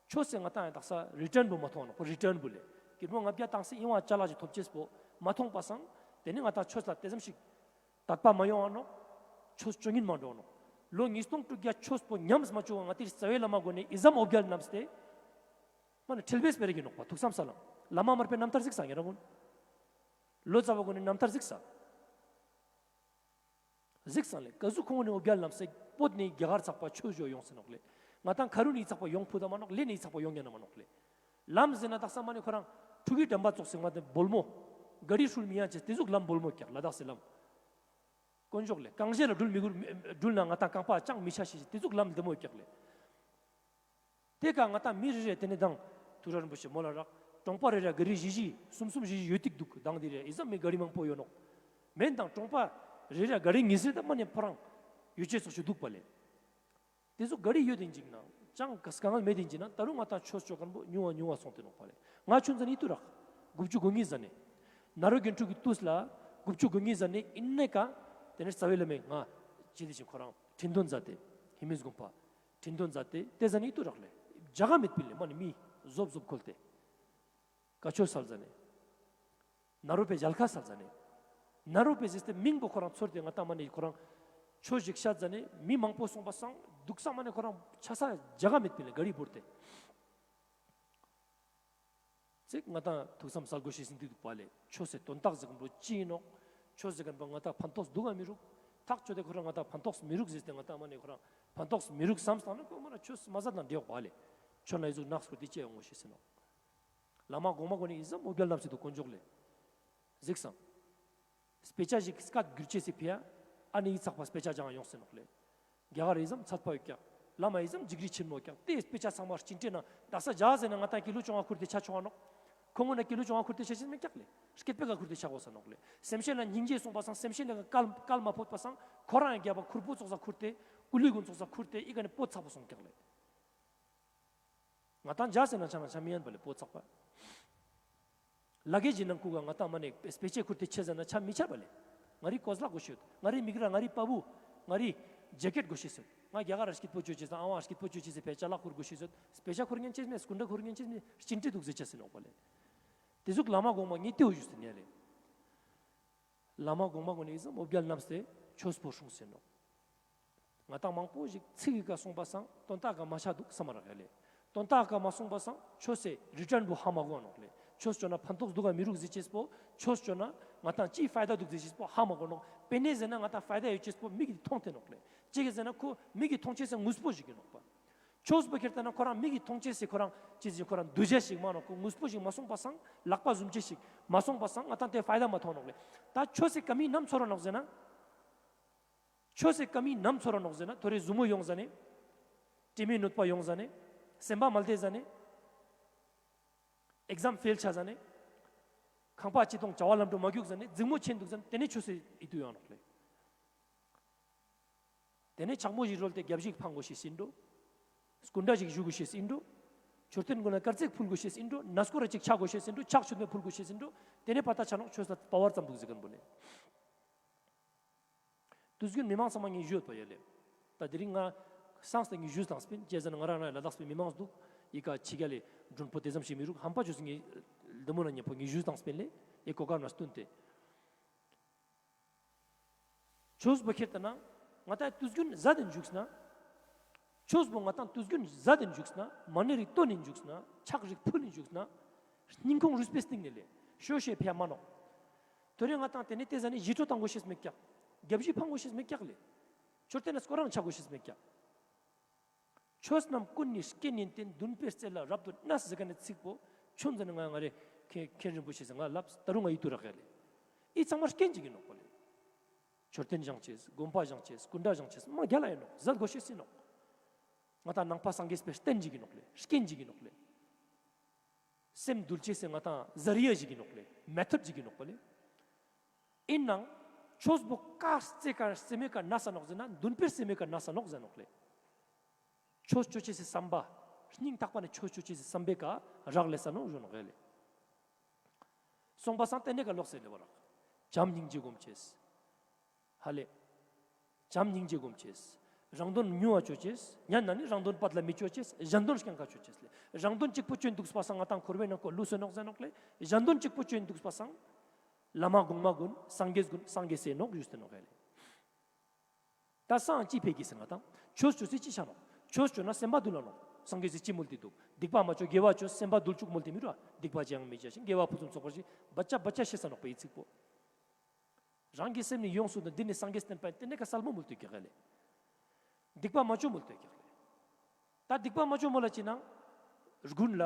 ཆོས་སེ་ང་ཏང་ཡ་དག་ས་རི་ཊརན་པོ་མ་ཐོང་ནོག་པོ། རི་ཊརན་པོ་ལེ། ཀིར་མོ་ལྔ་བརྒྱ་བཏང་སེ་ཨིན་བ་ཅ་ལག་ཅིག་ཐོབ་ཅེས་པོ་མ་ཐོང་པ་སང་། ཏེ་ནེ་ང་ཏང་ཆོས་ལ་ཏེ་ཙམ་ཞིག་དད་པ་མ་ཡོང་བ་ནོག། ཆོས་ཅོ་ཉན་མ་འགྲོ་ནོག། ལོ་ཉིས་སྟོང་དྲུག་བརྒྱ་ཆོས་པོ་ཉམས་མ་ཅུག་ག་ང་ཏི་རྩ་བའི་བླ་མ་གུན་ནི་ཨི་ཙམ་འོ་བརྒྱལ་ནམས་ཏེ། མ་ནེ་ཁྲེལ་བའི་སྤེ་ར་གི་ནོག་པ། ཐུགས་བསམ་སལ་ལ། བླ་མ་མར་པའི་རྣམ་ཐར་གཟིགས་ས་ཉེ་རང་གུན། ལོ་ཙཱ་བ་གུན་ནི་རྣམ་ཐར་གཟིགས་ས། གཟིགས་ས་ལེ། ག་ཟུག་ཁོང་ནི་འོ་བརྒྱལ་ལམ་སེ་བོད་ནེ་རྒྱ་གར་ཚག་པ་ཆོས་ཞུ་ཡོང་སེ་ནོག་ལེ། ང་ཏང་ཁ་རུ་ནེ་ཚག་པ་ཡོང་ཕུད་ད་མ་ནོག་ལེ། ནེ་ཚག་པ་ཡོང་ཉན་ན་མ་ནོག་ལེ། ལམ་ཟེར་ན་དག་ས་མ་ནེ་ཁོ་རང་ཕྲུ་གུའི་འགྲམ་པ་ཙོགས་སེ་མ་ཏེ་བོལ་མོ། ག་རི་ཧྲུལ་མི་ཡ་ཅེས་ཏེ་ཟུག་ལམ་བོལ་མོ་ཀྱག་ལ་དྭགས་སི་ལམ། དཀོན་མཆོག་ལེ། རྐང་རྗེས་ལ་དྲུལ་མི་དགོས། དྲུལ་ན་ང་ཏང་རྐང་པ་ཅང་མི་ཆ་ཤེས་ཤེས་ཏེ་ཟུག་ལམ་ལྡེ་མོ་ཀྱག་ལེ། ཏེ་ཀ་ང་ཏང་མི་རེ་རེ་ཏེ་ནེ་དང་ཐུགས་རྗེ་རིན་པོ་ཆེ་མོལ་ལ་རག། གྲོང་པ་རེ་རེ་ག་རི་བཞི་བཞི་གསུམ་གསུམ་བཞི་བཞི་ཡོད་ཏིག་འདུག། དང་དེ་རེ་ཨི་ཙམ་མི་ག་རི་མང་པོ་ཡོད་ནོག། མེན་དང་གྲོང་པ་རེ་རེ་ག་རི་ཉིས་ཟེར་ད་མ་ནེ་ཕོ་རང་ཡོད་ཅེས་ཙོགས་ཤིག་འདུག་པ་ལེ། ཏེ་ཙོགས་ག་རི་ཡོད་དེ་ཅིག་ན་ཅང་ག་དཀའ་ངལ་མེད་དེ་ཅིག་ན་ད་རུང་ང་ཏང་ཆོས་ཅོ་ཁན་པོ་ཉུང་བ་ཉུང་བ་སོང་སྟེ་ནོག་པ་ལེ། ང་ཆུང་ཟ་ནེ་ཨིད་ཏུ་རག། དགུ་བཅུ་གོ་གཉིས་ཟ་ནེ། ནཱ་རོ་དགེ་ཕྲུག་གི་ཏུས་ལ་དགུ་བཅུ་གོ་གཉིས་ཟ་ནེ་ཨིན་ནེ་ཀ་ཏེ་ནེ་རྩ་བའི་བླ་མས་ང་ཅི་དེ་ཅིག་ཁོ་རང་ཁྲི་འདོན་མཛད་དེ་ཧེ་མིས་དགོན་པ། ཁྲི་འདོན་མཛད་དེ་ཏེ་ཟ་ནེ་ཨིད་ཏུ་རག་ལེ། རྒྱ་གར་མེད་པིན་ལེ། མ་ནེ་མི་ཟོབ་ཟོབ་ཁོལ་ཏེ་བཀའ་ཆོས་སལ་ཟ་ནེ། ནཱ་རོ་པའི་ཞལ་ཁ་སལ་ཟ་ནེ། ནཱ་རོ་པའི་ཟེར་ཏེ་མིང་པོ་ཁོ་རང་ཚོར་ཏེ་ང་ཏང་མ་ནེ་ཁོ་རང་ཆོས་ཤིག་བཤད་ཟ་ནེ་མི་མང་པོ་སོང་པ་སང་དུག་ས་མ་ནེ་ཁོ་རང་ཆ་ས་རྒྱ་གར་མེད་པིན་ལེ། ག་རི་བོར་ཏེ། ཙེག་ང་ཏང་ཐུགས་བསམ་སལ་གོས་ཤེས་སི་འདུག་པ་ལེ། ཆོས་སི་དོན་དག་ཟེར་ཁན་པོ་ཅི་ཨིན་ནོག། ཆོས་ཟེར་ཁན་པོ་ང་ཏང་ཕན་ཐོགས་འདུག་ག་མི་རུག། ཐག་ཆོད་དེ་ཁོ་རང་ང་ཏང་ཕན་ཐོགས་མི་རུག་ཟེར་ཏེ་ང་ཏང་མ་ནེ་ཁོ་རང་ཕན་ཐོགས་མི་རུག་བསམ་སྟེ་ན་ཁོ་མ་ན་ཆོས་མ་ཟད་ན་འདྲེ་ཡོག་པ་ལེ། ཆོས་ལ་ཨི་ཟུག་ནགས་སྐོར་དེ་ཅི་ཡོང་ངོ་ཤེས་སི་ནོག། བླ་མ་གོང་མ་གུན་ནི་ཨི་ཙམ་འོ་བརྒྱལ་ལམ་སེ་འདུག། དཀོན་མཆོག་ལེ། གཟིགས་སང་། སྤེ་ཆ་ཞིག་སྐད་སྒྱུར་ཅེས་སི་ཕི་ཡ། ཨ་ནི་ཨི་ཚག་པ་སྤེ་ཆ་སྦྱང་ཡོང་སེ་ནོག་ལེ། རྒྱ་གར་ཨི་ཙམ་ཚད་པ་ཡོད་ཀྱག། བླ་མ་ཨི་ཙམ་འཇིགས་རི་ཆེན་མོ་ཀྱག། ཏེ་སྤེ་ཆ་ཚང་མ་སྤྱི་འགྲེ་ན་དག་ས་ཇ་ཟེར་ན་ང་ཏང་ཀི་ལོ་བཅོ་ལྔ་ཁུར་ཏེ་ཆ་ཆོག་ག་ནོག། ཁོང་གུན་ན་ཀི་ལོ་བཅོ་ལྔ་ཁུར་ཏེ་ཆ་ཤེས་མེད་ཀྱག་ལེ། སྐེད་པའི་ཀ་ཁུར་ཏེ་ཆ་གོས་ས་ནོག་ལེ། སེམས་ཅན་ལ་སྙིང་རྗེ་སོང་པ་སང་སེམས་ཅན་ལ་སྐལ་སྐལ་མ་ཕོད་པ་སང་ཁོ་རང་ཡང་རྒྱབ་པ་ཁུར་པོ་ཙོགས་ས་ཁུར་ཏེ་ཀུ་ལི་གུན་ཙོགས་ས་ཁུར་ཏེ་ཨི་ཀ་ནེ་པོ་ཚག་པོ་སོང་ཀྱག་ལེ། ང་ཏང་ཇ་ཟེར་ན་ཆ་ན་ཆ་མི་ཉན་པ་ལེ་པོ་ཚག་པ། ལ་ཀེ་ཇི་ནང་ཁུག་ག་ང་ཏང་མ་ནེ་སྤེ་ཆ་ཁུར་ཏེ་ཆ་ཟ་ན་ཆ་མི་ཆ་པ་ལེ། ང་རི་ཀོས་ལག་གོས་ཤེས་ཡོད། ང་རི་མིག་ར་ང་རི་པ་བུ། ང་རི་ཇེ་ཀེཊ་གོས་ཤེས་ཡོད། ང་རྒྱ་གར་ར་སྐྱིད་པོ་ཅོ་ཅེས་སི་ཨ་བ་སྐྱིད་པོ་ཅོ་ཅེས་སི་ཕི་ཡ་ཅ་ལག་ཁུར་གོས་ཤེས་ཡོད། སྤེ་ཆ་ཁུར་ཉན་ཅེས་མེད། སྐུ་འདྲ་ཁུར་ཉན་ཅེས་མེད། སྤྱི་འགྲེ་འདུག་ཟེར་ཅེས་སི་ནོག་པ་ལེ། ཏེ་ཟུག་བླ་མ་གོང་མ་ངས་ཏེ་བོ་ཞུས་ཟེར་ཉན་ལེ། བླ་མ་གོང་མ་གུན་ནི་ཨི་ཙམ་འོ་བརྒྱལ་ལམ་སེ་ཆོས་པོ་སྲུང་སེ་ནོག། ང་ཏང་མང་པོ་ཞིག་ཚིག་གི་ཀ་སོང་པ་སང་དོན་དག་ག་མ་ཆ་འདུག་སམ་མ་རག་ཡ་ལེ། དོན་དག་ག་མ་སོང་པ་སང་ཆོས་སི་རི་ཊརན་པོ་ཧ་མ་གོ་ནོག་ལེ། ཆོས་ཅོ་ན་ཕན་ཐོགས་འདུག་ག་མི་རུག་ཟེར་ཅེས་པོ། ཆོས་ཅོ་ན་ང་ཏང་ཅི་ཕའི་ད་འདུག་ཟེར་ཅེས་པོ་ཧ་མ་གོ་ནོག། པེ་ནེ་ཟེར་ན་ང་ཏང་ཕའི་ད་ཡོད་ཅེས་པོ་མིག་གི་མཐོང་སྟེ་ནོག་ལེ། ཅི་གི་ཟེར་ན་ཁོ་མིག་གི་མཐོང་ཅེས་སི་དངོས་པོ་ཞིག་གི་ནོག་པ། ཆོས་པོ་ཁྱེར་ཏེ་ན་ཁོ་རང་མིག་གི་མཐོང་ཅེས་སི་ཁོ་རང་ཅི་ཟེར་ཁོ་རང་འདུ་བྱེད་ཞིག་མ་ནོག། ཁོ་དངོས་པོ་ཞིག་མ་སོང་པ་སང་ལག་པ་ཟུམ་ཅེས་ཞིག་མ་སོང་པ་སང་ང་ཏང་ཏེ་ཕའི་ད་མ་མཐོང་ནོག་ལེ། ད་ཆོས་སི་ཀ་མི་ནམ་ཚོར་ར་ནོག་ཟེར་ན། ཆོས་སི་ཀ་མི་ནམ་ཚོར་ར་ནོག་ཟེར་ན་ཐོ་རེ་ཟུར་མོ་ཡོང་ཟ་ནེ། དྲི་མའི་གནོད་པ་ཡོང་ཟ་ནེ། སེམས་པ་མ་བདེ་ཟ་ནེ། ཨེག་ཛམ་ཕེལ་ཆ་ཟ་ནེ། ཁང་པ་ཅི་ཐོང་བྱ་བ་ལམ་འགྲོ་མ་རྒྱུག་ཟ་ནེ་འཛིང་མོ་ཆེན་འདུག་ཟ་ནེ་ཏེ་ནེ་ཆོས་སི་ཨིད་ཏུ་ཡོང་ནོག་ལེ། ཏེ་ནེ་ཕྱག་མོ་ཞིག་རོལ་ཏེ་རྒྱབ་ཞིག་ཕང་གོས་ཤེས་ཨིན་འགྲོ། སྐུ་འདྲ་ཞིག་ཞུ་གོས་ཤེས་ཨིན་འགྲོ། མཆོད་རྟེན་གུན་ལ་དཀར་ཙེག་ཕུལ་གོས་ཤེས་ཨིན་འགྲོ། ནས་སྐོར་ར་ཅིག་ཆ་གོས་ཤེས་ཨིན་འགྲོ། ཕྱག་མཆོད་མེ་ཕུལ་གོས་ཤེས་ཨིན་འགྲོ། ཏེ་ནེ་པ་ད་ཆ་ནོག་ཆོས་ལ་པ་ཝར་ཙམ་འདུག་ཟེར་ཁན་པོ་ནེ། དུས་རྒྱུན་མི་མང་ཚང་མ་ངས་ཞུས་ཡོད་པ་ཡ་ལེ། ད་དེ་རིང་ང་སངས་ཏེ་ངས་ཞུས་བཏང་སྤིན། ཅི་ཟེར་ན་ང་རང་ལ་དྭགས་པའི་མི་མང་འདུག། ཡི་ག་ཕྱི་རྒྱལ་ལི་མགྲོན་པོ་དེ་ཙམ་ཞིག་མི་རུག། ཧམ་པ་ཆོས་སི་ངས་འདི་མོ་ན་ཉམ་པོ་ངས་ཞུས་བཏང་སྤིན་ལེ། ཡི་གོ་སྐབས་ན་སྟུན་ཏེ། ཆོས་པོ་ཁྱེར་ཏེ་ན་ང་ཏང་དུས་རྒྱུན་ཟ་དེ་འཇུག་ན། ཆོས་པོ་ང་ཏང་དུས་རྒྱུན་ཟ་དེ་འཇུག་ན། མ་ཎི་རིགས་བཏོན་ནེ་འཇུག་ན། ཕྱག་རིགས་ཕུལ་ནེ་འཇུག་ན། སྙིང་ཁོང་རུས་པའི་གཏིང་ནེ་ལེ། ཤོ་ཤེས་ཕེ་མ་ནོག། ཐོ་རེ་ང་ཏང་ཏེ་ནེ་ཏེ་ཟ་ནེ་ཞི་ཁྲོ་བཏང་གོས་ཤེས་མེད་ཀྱག། རྒྱབ་ཞིག་ཕང་གོས་ཤེས་མེད་ཀྱག་ལེ། མཆོད་རྟེན་ན་སྐོར་རང་ཆ་གོས་ཤེས་མེད་ཀྱག། ཆོས་རྣམས་ཀུན་ནི་རྐྱེན་ཡིན་ཏེ། འདུན་པའི་རྩེ་ལ་རབ་ཏུ་གནས་ཟེར་ཁན་ནི་ཚིག་པོ་ཆུང་ཙེ་ནེ་ང་ང་རེ་མཁན་མཁན་རིན་པོ་ཆེ་ཟེར་ང་ལབ། ད་རུང་ང་ཡིད་དུ་རག་ཡ་ལེ། འི་ཚང་མ་རྐྱེན་ཅིག་ཨིན་ནོག་པ་ལེ། མཆོད་རྟེན་བཞེངས་ཅེས། དགོན་པ་བཞེངས་ཅེས། སྐུ་འདྲ་བཞེངས་ཅེས། མ་རྒྱལ་ལ་ཡིན་ནོག་ཟད་གོ་ཤེས་ཡིན་ནོག་ང་ཏང་ནང་པ་སངས་རྒྱས་པའི་རྟེན་ཞིག་ཡིན་ནོག་ལེ། རྐྱེན་ཞིག་ཡིན་ནོག་ལེ། སེམས་འདུལ་ཅེས་སི་ང་ཏང་ཟ་རི་ཡ་ཞིག་ཡིན་ནོག་ལེ། མེ་ཐོད་ཞིག་ཡིན་ནོག་པ་ལེ། ཡིན་ནའང་ཆོས་པོ་ཀ་རྩེ་ཀ་རྩེ་མེད་ཀ་ན་ས་ནོག་ཟེར་ན་འདུན་པའི་རྩེ་མེད་ཀ་ན་ས་ནོག་ཟེར་ནོག་ལེ། ཆོས་ཅོ་ཅེས་སི་བསམ་པ། སྙིང་ཐག་པ་ནས་ཆོས་ཅོ་ཅེས་སི་བསམ་པའི་ཀ་རག་ལས་ས་ནོག་ཞུ་ནོག་ལེ། སོང་པ་སང་ཏེ་ནེ་ཀ་ལོག་སེ་ལེ་བ་རག་བྱམས་སྙིང་རྗེ་སྒོམ་ཅེས། ཧ་ལེ། བྱམས་སྙིང་རྗེ་སྒོམ་ཅེས། རང་དོན་ཉུང་བ་ཅོ་ཅེས། ཉན་ན་ནི་རང་དོན་པད་ལ་མི་ཅོ་ཅེས། གཞན་དོན་རྐྱང་ཀ་ཅོ་ཅེས་ལེ། རང་དོན་གཅིག་པོ་ཅོ་ཡིན་འདུག་པ་སང་ང་ཏང་འཁོར་བའི་ནང་ཀོ་ལུས་སེ་ནོག་ཟེར་ནོག་ལེ། གཞན་དོན་གཅིག་པོ་ཅོ་ཡིན་འདུག་པ་སང་། བླ་མ་གོང་མ་གུན་སངས་རྒྱས་གུན་སངས་རྒྱས་སེ་ནོག་ཞུས་ཏེ་ནོག་ལེ། ད་སང་ཅི་ཕེ་གི་སེ་ང་ཏང་ཆོས་ཅོ་སེ་ཅི་ཆ་ནོག་ཆོས་ཅོ་ན་སེམས་པ་འདུལ་ལ་ནོག་སངས་རྒྱས་སི་ཅི་མོལ་ཏེ་འདུག་སྡིག་པ་མ་ཅོ་དགེ་བ་ཅོ་སེམས་པ་འདུལ་ཅུག་མོལ་ཏེ་མི་རུ་སྡིག་པ་ཅི་ཡང་མི་བྱ་ཞིང་དགེ་བ་ཕུན་སུམ་ཚོགས་པར་ཞིག་བ་ཅ་བ་ཅ་ཤེས་ས་ནོག་པ་ཡི་ཚིག་པོ། རང་གི་སེམས་ནི་ཡོངས་སུ་འདུལ། འདི་ནི་སངས་རྒྱས་བསྟན་པ་ཡིན། ཏེ་ནེ་ཀ་གསལ་མོ་མོལ་ཏེ་ཀྱག་ལེ། སྡིག་པ་མ་ཅོ་མོལ་ཏེ་ཀྱག་ལེ། ད་སྡིག་པ་མ་ཅོ་མོལ་ལ་ཅི་ནང་། དགུན་ལ།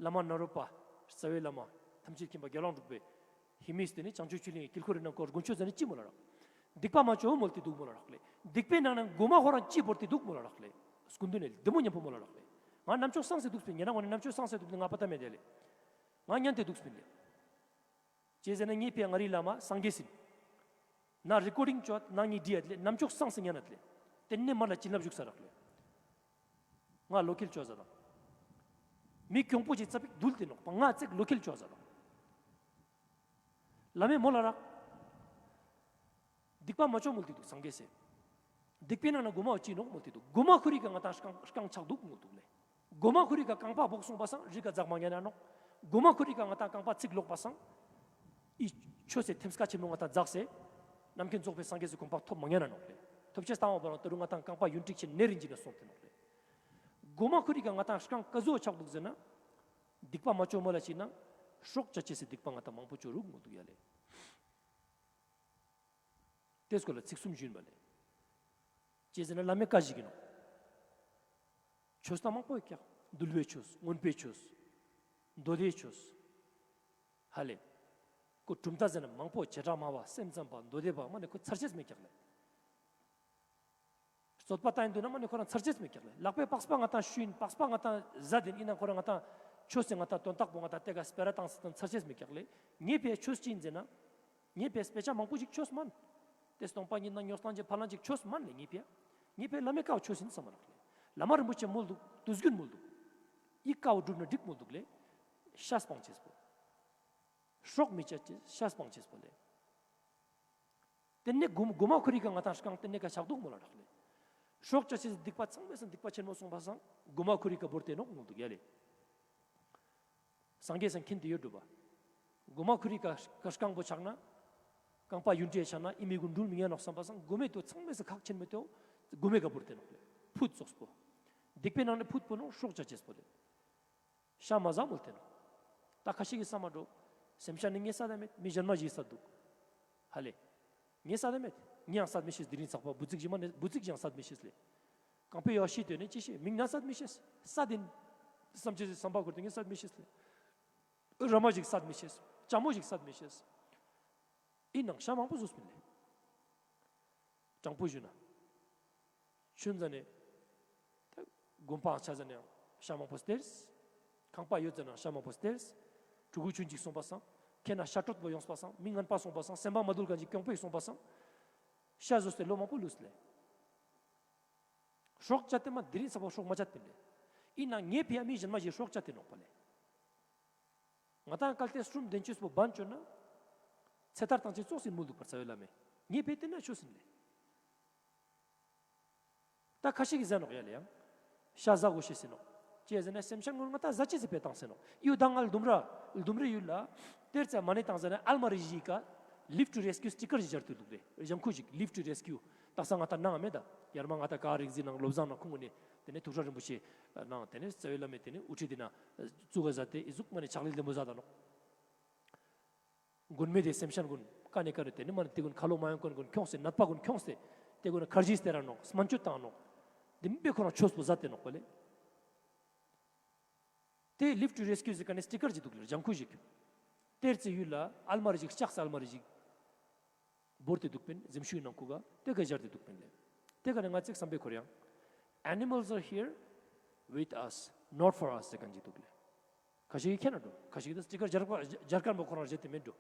བླ་མ་ནཱ་རོ་པ། རྩ་བའི་བླ་མ། ཐམས་ཅད་མཁྱེན་པ་རྒྱལ་དབང་འབྲུག་པའི། ཧེ་མིས་ཏེ་ནེ་བྱང་ཆུབ་ཆོས་གླིང་གི་དཀྱིལ་འཁོར་རི་ནང་ཀོ་དགུན་ཆོས་ཟེར་ནི་ཅི་མོལ་ལ་རག་སྡིག་པ་མ་ཅོ་མོལ་ཏེ་འདུག་མོལ་ལ་རག་ལེ། སྡིག་པའི་ནང་ནེ་མགོ་མ་ཁོ་རང་ཅི་བོར་ཏེ་འདུག་མོལ་ལ་རག་ལེ། སྐུ་མདུན་ནེ་བདེ་མོ་ཉམ་པོ་མོལ་ལ་རག་ལེ། ང་རྣམ་ཅོག་སངས་སེ་འདུག་སྤིན་ཉེ་རང་ངོ་ནེ་རྣམ་ཅོག་སངས་སེ་འདུག་སྤིན་ང་པ་ཏ་མེད་དེ་ལེ། ང་ཉན་ཏེ་འདུག་སྤིན་ལེ། ཅི་ཟེར་ན་ངའི་ཕི་ཡ་ང་རི་བླ་མ་སངས་རྒྱས་ཡིན། ན་རི་ཀོར་ཌིང་ཅོ་ན་ངའི་འདི་ཡ་ལེ་རྣམ་ཅོག་སངས་སེ་ཉན་ན་ལེ། ཏེ་ནེ་མ་ལ་ཅི་ལབ་བཞུགས་ས་རག་ལེ། ང་ལོ་ཁེལ་ཅོ་ཟ་དང་། མི་གྱོང་པོ་ཅིག་ཙ་པིག་འདུལ་ཏེ་ནོག་པ་ང་ཙེག་ལོ་ཁེལ་ཅོ་ཟ་དང་། བླ་མའི་མོལ་ལ་རག་སྡིག་པ་མ་ཅོ་མོལ་ཏེ་འདུག་སངས་རྒྱས་སེ། སྡིག་པའི་ནང་ནེ་མགོ་མ་བོ་ཅི་ནོག་མོལ་ཏེ་འདུག་མགོ་མ་ཁོ་རི་ཀ་ང་ཏང་རྐང་རྐང་ཆག་འདུག་མོལ་འདུག་ལེ། མགོ་མ་ཁོ་རི་ཀ་རྐང་པ་བོག་སོང་པ་སང་རི་ཀ་འཛག་མ་ཉན་ན་ནོག་མགོ་མ་ཁོ་རི་ཀ་ང་ཏང་རྐང་པ་ཚིག་ལོག་པ་སང་། ཨི་ཆོས་སེ་ཐེམ་སྐས་ཆེན་མོ་ང་ཏང་འཛག་སེ། རྣམ་མཁྱེན་རྫོགས་པའི་སངས་རྒྱས་སི་གོ་འཕང་ཐོབ་མ་ཉན་ན་ནོག་ལེ། ཐོབ་ཅེས་ཏང་བ་བ་རང་ཏ་རུ་ང་ཏང་རྐང་པ་ཡུན་ཀྲིག་ཆེན་ནེ་རིན་ཅི་ན་སོང་སྟེ་ནོག་ལེ། མགོ་མ་ཁོ་རི་ཀ་ང་ཏང་རྐང་ཀ་ཟུག་ཆག་འདུག་ཟེར་ན། སྡིག་པ་མ་ཅོ་མོལ་ལ་ཅི་ན། སྲོག་བཅད་ཅེས་སི་སྡིག་པ་ང་ཏང་མང་པོ་ཅོ་རུག་མོལ་འདུག་ཡ་ལེ། ཏེ་སྐོར་ལ་ཚིག་གསུམ་ཞུས་པ་ལེ། ཅི་ཟེར་ན་བླ་མའི་བཀའ་ཞིག་ཡིན་ནོག་ཆོས་ཏ་མང་པོ་ཡོད་ཀྱག་འདུལ་བའི་ཆོས། མངོན་པའི་ཆོས། མདོ་སྡེའི་ཆོས། ཧ་ལེ། ཀོ་གྲུབ་མཐའ་ཟེར་ན་མང་པོ་བྱེ་བྲག་སྨྲ་བ་སེམས་ཙམ་པ་མདོ་སྡེ་པ་མ་ནེ་ཁོ་ཚར་ཅེས་མེད་ཀྱག་ལེ། རྩོད་པ་ཏང་ཡིན་འདུག་ན་མ་ནེ་ཁོ་རང་ཚར་ཅེས་མེད་ཀྱག་ལེ། ལག་པའི་པགས་པ་ང་ཏང་ཤུ་ཡིན། པགས་པ་ང་ཏང་ཟད་ཡིན། ཡིན་ན་ཁོ་རང་ང་ཏང་ཆོས་སེ་ང་ཏང་དོན་དག་པོ་ང་ཏང་ཏེ་ཀ་སྤེ་ར་ཏང་སེ་ཏང་ཚར་ཅེས་མེད་ཀྱག་ལེ། ངའི་ཕི་ཡ་ཆོས་ཅི་ཡིན་ཟེར་ན། ངའི་ཕི་ཡ་སྤེ་ཆ་མང་པོ་ཞིག་ཆོས་མན། ཏེ་སྟོང་པ་ཉིད་ནང་ཉོག་སྟངས་ཀྱི་ཕ་ལན་ཅིག་ཆོས་མན་ལེ་ངའི་ཕི་ཡ། ངའི་ཕི་ཡ་བླ་མའི་བཀའ་བོ་ཆོས་ཡིན་སམ་མ་རག་ལེ། བླ་མ་རིན་པོ་ཆེ་མོལ་འདུག་དུས་རྒྱུན་མོལ་འདུག་ཨི་བཀའ་བོ་སྒྲུབ་ན་འགྲིག་མོལ་འདུག་ལེ། ཤ་སྤང་ཅེས་པོ། སྲོག་མི་བཅད་ཅེས་ཤ་སྤང་ཅེས་པོ་ལེ། ཏེ་ནེ་མགོ་མ་ཁོ་རི་ཀ་ང་ཏང་རྐང་ཏེ་ནེ་ཀ་ཆག་འདུག་མོལ་ལ་རག་ལེ། སྲོག་བཅད་ཅེས་སྡིག་པ་ཚང་མའི་སང་སྡིག་པ་ཆེན་མོ་སོང་པ་སང་མགོ་མ་ཁོ་རི་ཀ་བོར་ཏེ་ནོག་མོལ་འདུག་ཡ་ལེ། སངས་རྒྱས་སི་མཁྱེན་ཏེ་ཡོད་འགྲོ་བ། མགོ་མ་ཁོ་རི་ཀ་རྐང་པོ་ཆག་ན། རྐང་པ་ཡུན་ཏེ་ཆག་ན་ཨི་མི་གུན་འགྲུལ་མི་ཉན་ནོག་སམ་པ་སང་མགོ་མའི་དོ་ཚང་མའི་སང་ཁག་ཆེན་མོ་དོ། མགོ་མའི་ཀ་བོར་ཏེ་ནོག་ལེ། ཕུད་ཙོགས་པོ། སྡིག་པའི་ནང་ནེ་ཕུད་པོ་ནོག་སྲོག་བཅད་ཅེས་པོ་ལེ། ཤ་མ་ཟ་མོལ་ཏེ་ནོག་ད་ཁ་ཤས་ཀྱི་སམ་མ་འགྲོ། སེམས་ཅན་ནི་ངའི་སད་ད་མེད། མི་གཞན་མ་ཞིག་སད་འདུག་ཧ་ལེ། ངའི་སད་ད་མེད། ངའི་ཡང་སད་མི་ཤེས། དེ་རིང་ཚག་པ་འབུ་ཙིག་ཞིག་མ་ནེ་འབུ་ཙིག་ཞིག་ཡང་སད་མི་ཤེས་ལེ། རྐང་པའི་ཡོ་ཤི་དོན་ནི་ཅི་ཤེས། མིང་ན་སད་མི་ཤེས། སད་ཡིན། སམ་ཅེས་སམ་པ་ཁུར་ཏེ་ངའི་སད་མི་ཤེས་ལེ། ར་མ་ཞིག་སད་མི་ཤེས། ལྕམ་མོ་ཞིག་སད་མི་ཤེས། ཨིན་ནའང་ཤ་མང་པོ་ཟོས་པིན་ལེ། དྲང་པོ་ཞུ་ན། ཆུན་ཟ་ནེ། ད་དགོན་པའང་ཆ་ཟ་ནེ་ཤ་མང་པོ་སྟེར། ཁང་པ་ཡོད་ཟ་ནེ་ཤ་མང་པོ་སྟེར། ཕྲུ་གུ་ཆུན་ཅིག་སོང་པ་སང་། ཁེ་ན་ཤ་དྲོད་པོ་ཡོངས་པ་སང་། མི་ངན་པ་སོང་པ་སང་། སེམས་པ་མ་དུལ་ཁན་ཅིག་གྱོང་པོ་ཞིག་སོང་པ་སང་། ཤ་ཟོས་ཏེ་ལོ་མང་པོ་ལུས་ལེ། སྲོག་བཅད་དེ་མ་དེ་རིང་ཚག་པ་སྲོག་མ་བཅད་པིན་ལེ། ཨིན་ནའང་ངའི་ཕི་ཡ་མི་གཞན་མ་ཞིག་སྲོག་བཅད་དེ་ནོག་པ་ལེ། ང་ཏང་གལ་ཏེ་སྲུམ་དེན་ཅུས་པོ་བན་ཅོ་ན། ཚེ་ཐར་ཏང་ཅེས་ཙོགས་ཤིག་མོལ་འདུག་པ་རྩ་བའི་བླ་མས། ངའི་ཕི་ཡ་ཏེ་ན་ཆོས་ཡིན་ལེ། ད་ཁ་ཤས་ཀྱིས་ཟེར་ནོག་ཡ་ལེ་ཡང་། ཤ་ཟ་གོས་ཤེས་ཟེར་ནོག་ཅི་ཟེར་ན་སེམས་ཅན་ངོ་ང་ཏང་ཟ་ཅེས་སི་ཕི་ཡ་ཏང་ཟེར་ནོག་ཡུ་དང་ང་ལྡུམ་ར་ལྡུམ་རའི་ཡུལ་ལ། ཏེར་ཙེ་མ་ནེ་ཏང་ཟ་ནེ་ཨལ་མ་རི་ཞིག་ག་Live to Rescue sticker ཞིག་སྦྱར་ཏེ་འདུག་ལེ། ལྗང་ཁུ་ཞིག་Live to Rescue། ཏག་ས་ང་ཏང་ནང་མེད་ད། ཡར་མ་ང་ཏང་ག་རིག་འཛིན་ནང་བློ་བཟང་ནང་ཁུངས་ནེ་ཏེ་ནེ་ཐུགས་སྲས་རིན་པོ་ཆེ་ནང་ཏེ་ནེ་རྩ་བའི་བླ་མས་ཏེ་ནེ་དབུ་ཁྲིད་དེ་ན་བཙུགས་ག་ཟ་ཏེ་ཨི་ཟུག་མ་ནེ་ཕྱག་ལས་ལེན་པོ་ཟ་ད་ནོག་མགོན་མེད་དེ་སེམས་ཅན་གུན་ཀ་ནེ་ཀ་ནེ་ཏེ་ནེ་མ་ནེ་ཏེ་གུན་ཁ་ལོ་མ་ཡོང་ཁན་གུན་ཁྱོངས་ཏེ་ནད་པ་གུན་ཁྱོངས་ཏེ་ཏེ་གུན་ཁར་ཇི་སྟེར་ར་ནོག་སྨན་བཅོས་ཏང་ནོག་དེ་མི་པེ་ཁོ་རང་ཆོས་པོ་ཟ་ཏེ་ནོག་པ་ལེ། ཏེ་Live to Rescue ཟེར་ཁན་ནི་སི་ཊི་ཀར་ཞིག་འདུག་ལེ། ལྗང་ཁུ་ཞིག་ཏེར་ཙེ་ཡུལ་ལ་ཨལ་མ་རི་ཞིག་ལྕགས་སི་ཨལ་མ་རི་ཞིག་བོར་ཏེ་འདུག་པིན། གཟིམ་ཤུལ་ནང་ཁུག་ག་ཏེ་ཀ་སྦྱར་ཏེ་འདུག་པིན་ལེ། ཏེ་ཀ་ནེ་ང་ཅིག་བསམ་པའི་ཁོར་ཡང་། Animals are here with us, not for us ཟེར་ཁན་ཅིག་འདུག་ལེ། ཁ་ཤས་ཀྱིས་མཁྱེན་ན་འགྲོ། ཁ་ཤས་ཀྱིས་ད་སྤྱི་ཀར་སྦྱར་སྦྱར་ཁན་པོ་ཁོ་རང་བཞེས་ཏེ་མེད་འགྲོ།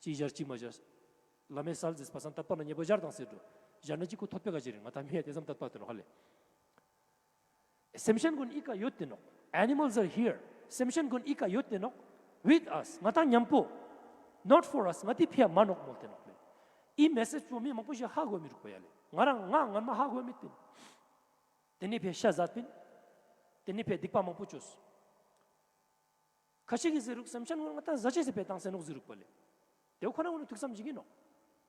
ཅི་སྦྱར་ཅི་མ་སྦྱར། བླ་མའི་སལ་ཟེར་པ་སང་དད་པ་ན་ཉེ་པོ་སྦྱར་དང་ཟེར་འགྲོ། སྦྱར་ན་ཅིག་ཁོ་ཐོད་པའི་ཀ་ཅིག་རེད། ང་ད་མི་ཡ་ཏེ་ཙམ་དད་པ་ཏེ་ནོག་ཧ་ལེ། སེམས་ཅན་གུན་འི་ཀ་ཡོད་ཏེ་ནོག། Animals are here. སེམས་ཅན་གུན་འི་ཀ་ཡོད་ཏེ་ནོག། With us. ང་དང་ཉམ་པོ། Not for us. ང་ཏི་ཕིའ་མན་ནོག་མོལ་ཏེ་ནོག་ལེ། འི་མེ་སེཇ་པོ་མི་མང་པོ་ཞིག་ཧ་གོ་མི་རུག་པ་ཡ་ལེ། ང་རང་ང་ངོ་མ་ཧ་གོ་མེད་པིན། ཏེ་ནེ་ཕིའ་ཤ་ཟ་པིན། ཏེ་ནེ་ཕིའ་སྡིག་པ་མང་པོ་ཅོས། ཁ་ཤས་ཀྱིས་ཟེར་རུག་སེམས་ཅན་གུན་ང་དང་ཟ་ཅེས་སི་ཕིའ་བཏང་སེ་ནོག་ཟེར་རུག་པ་ལེ། ཏེ་བོ་ཁོ་རང་གུན་ནི་ཐུགས་བསམ་ཞིག་ཨིན་ནོག།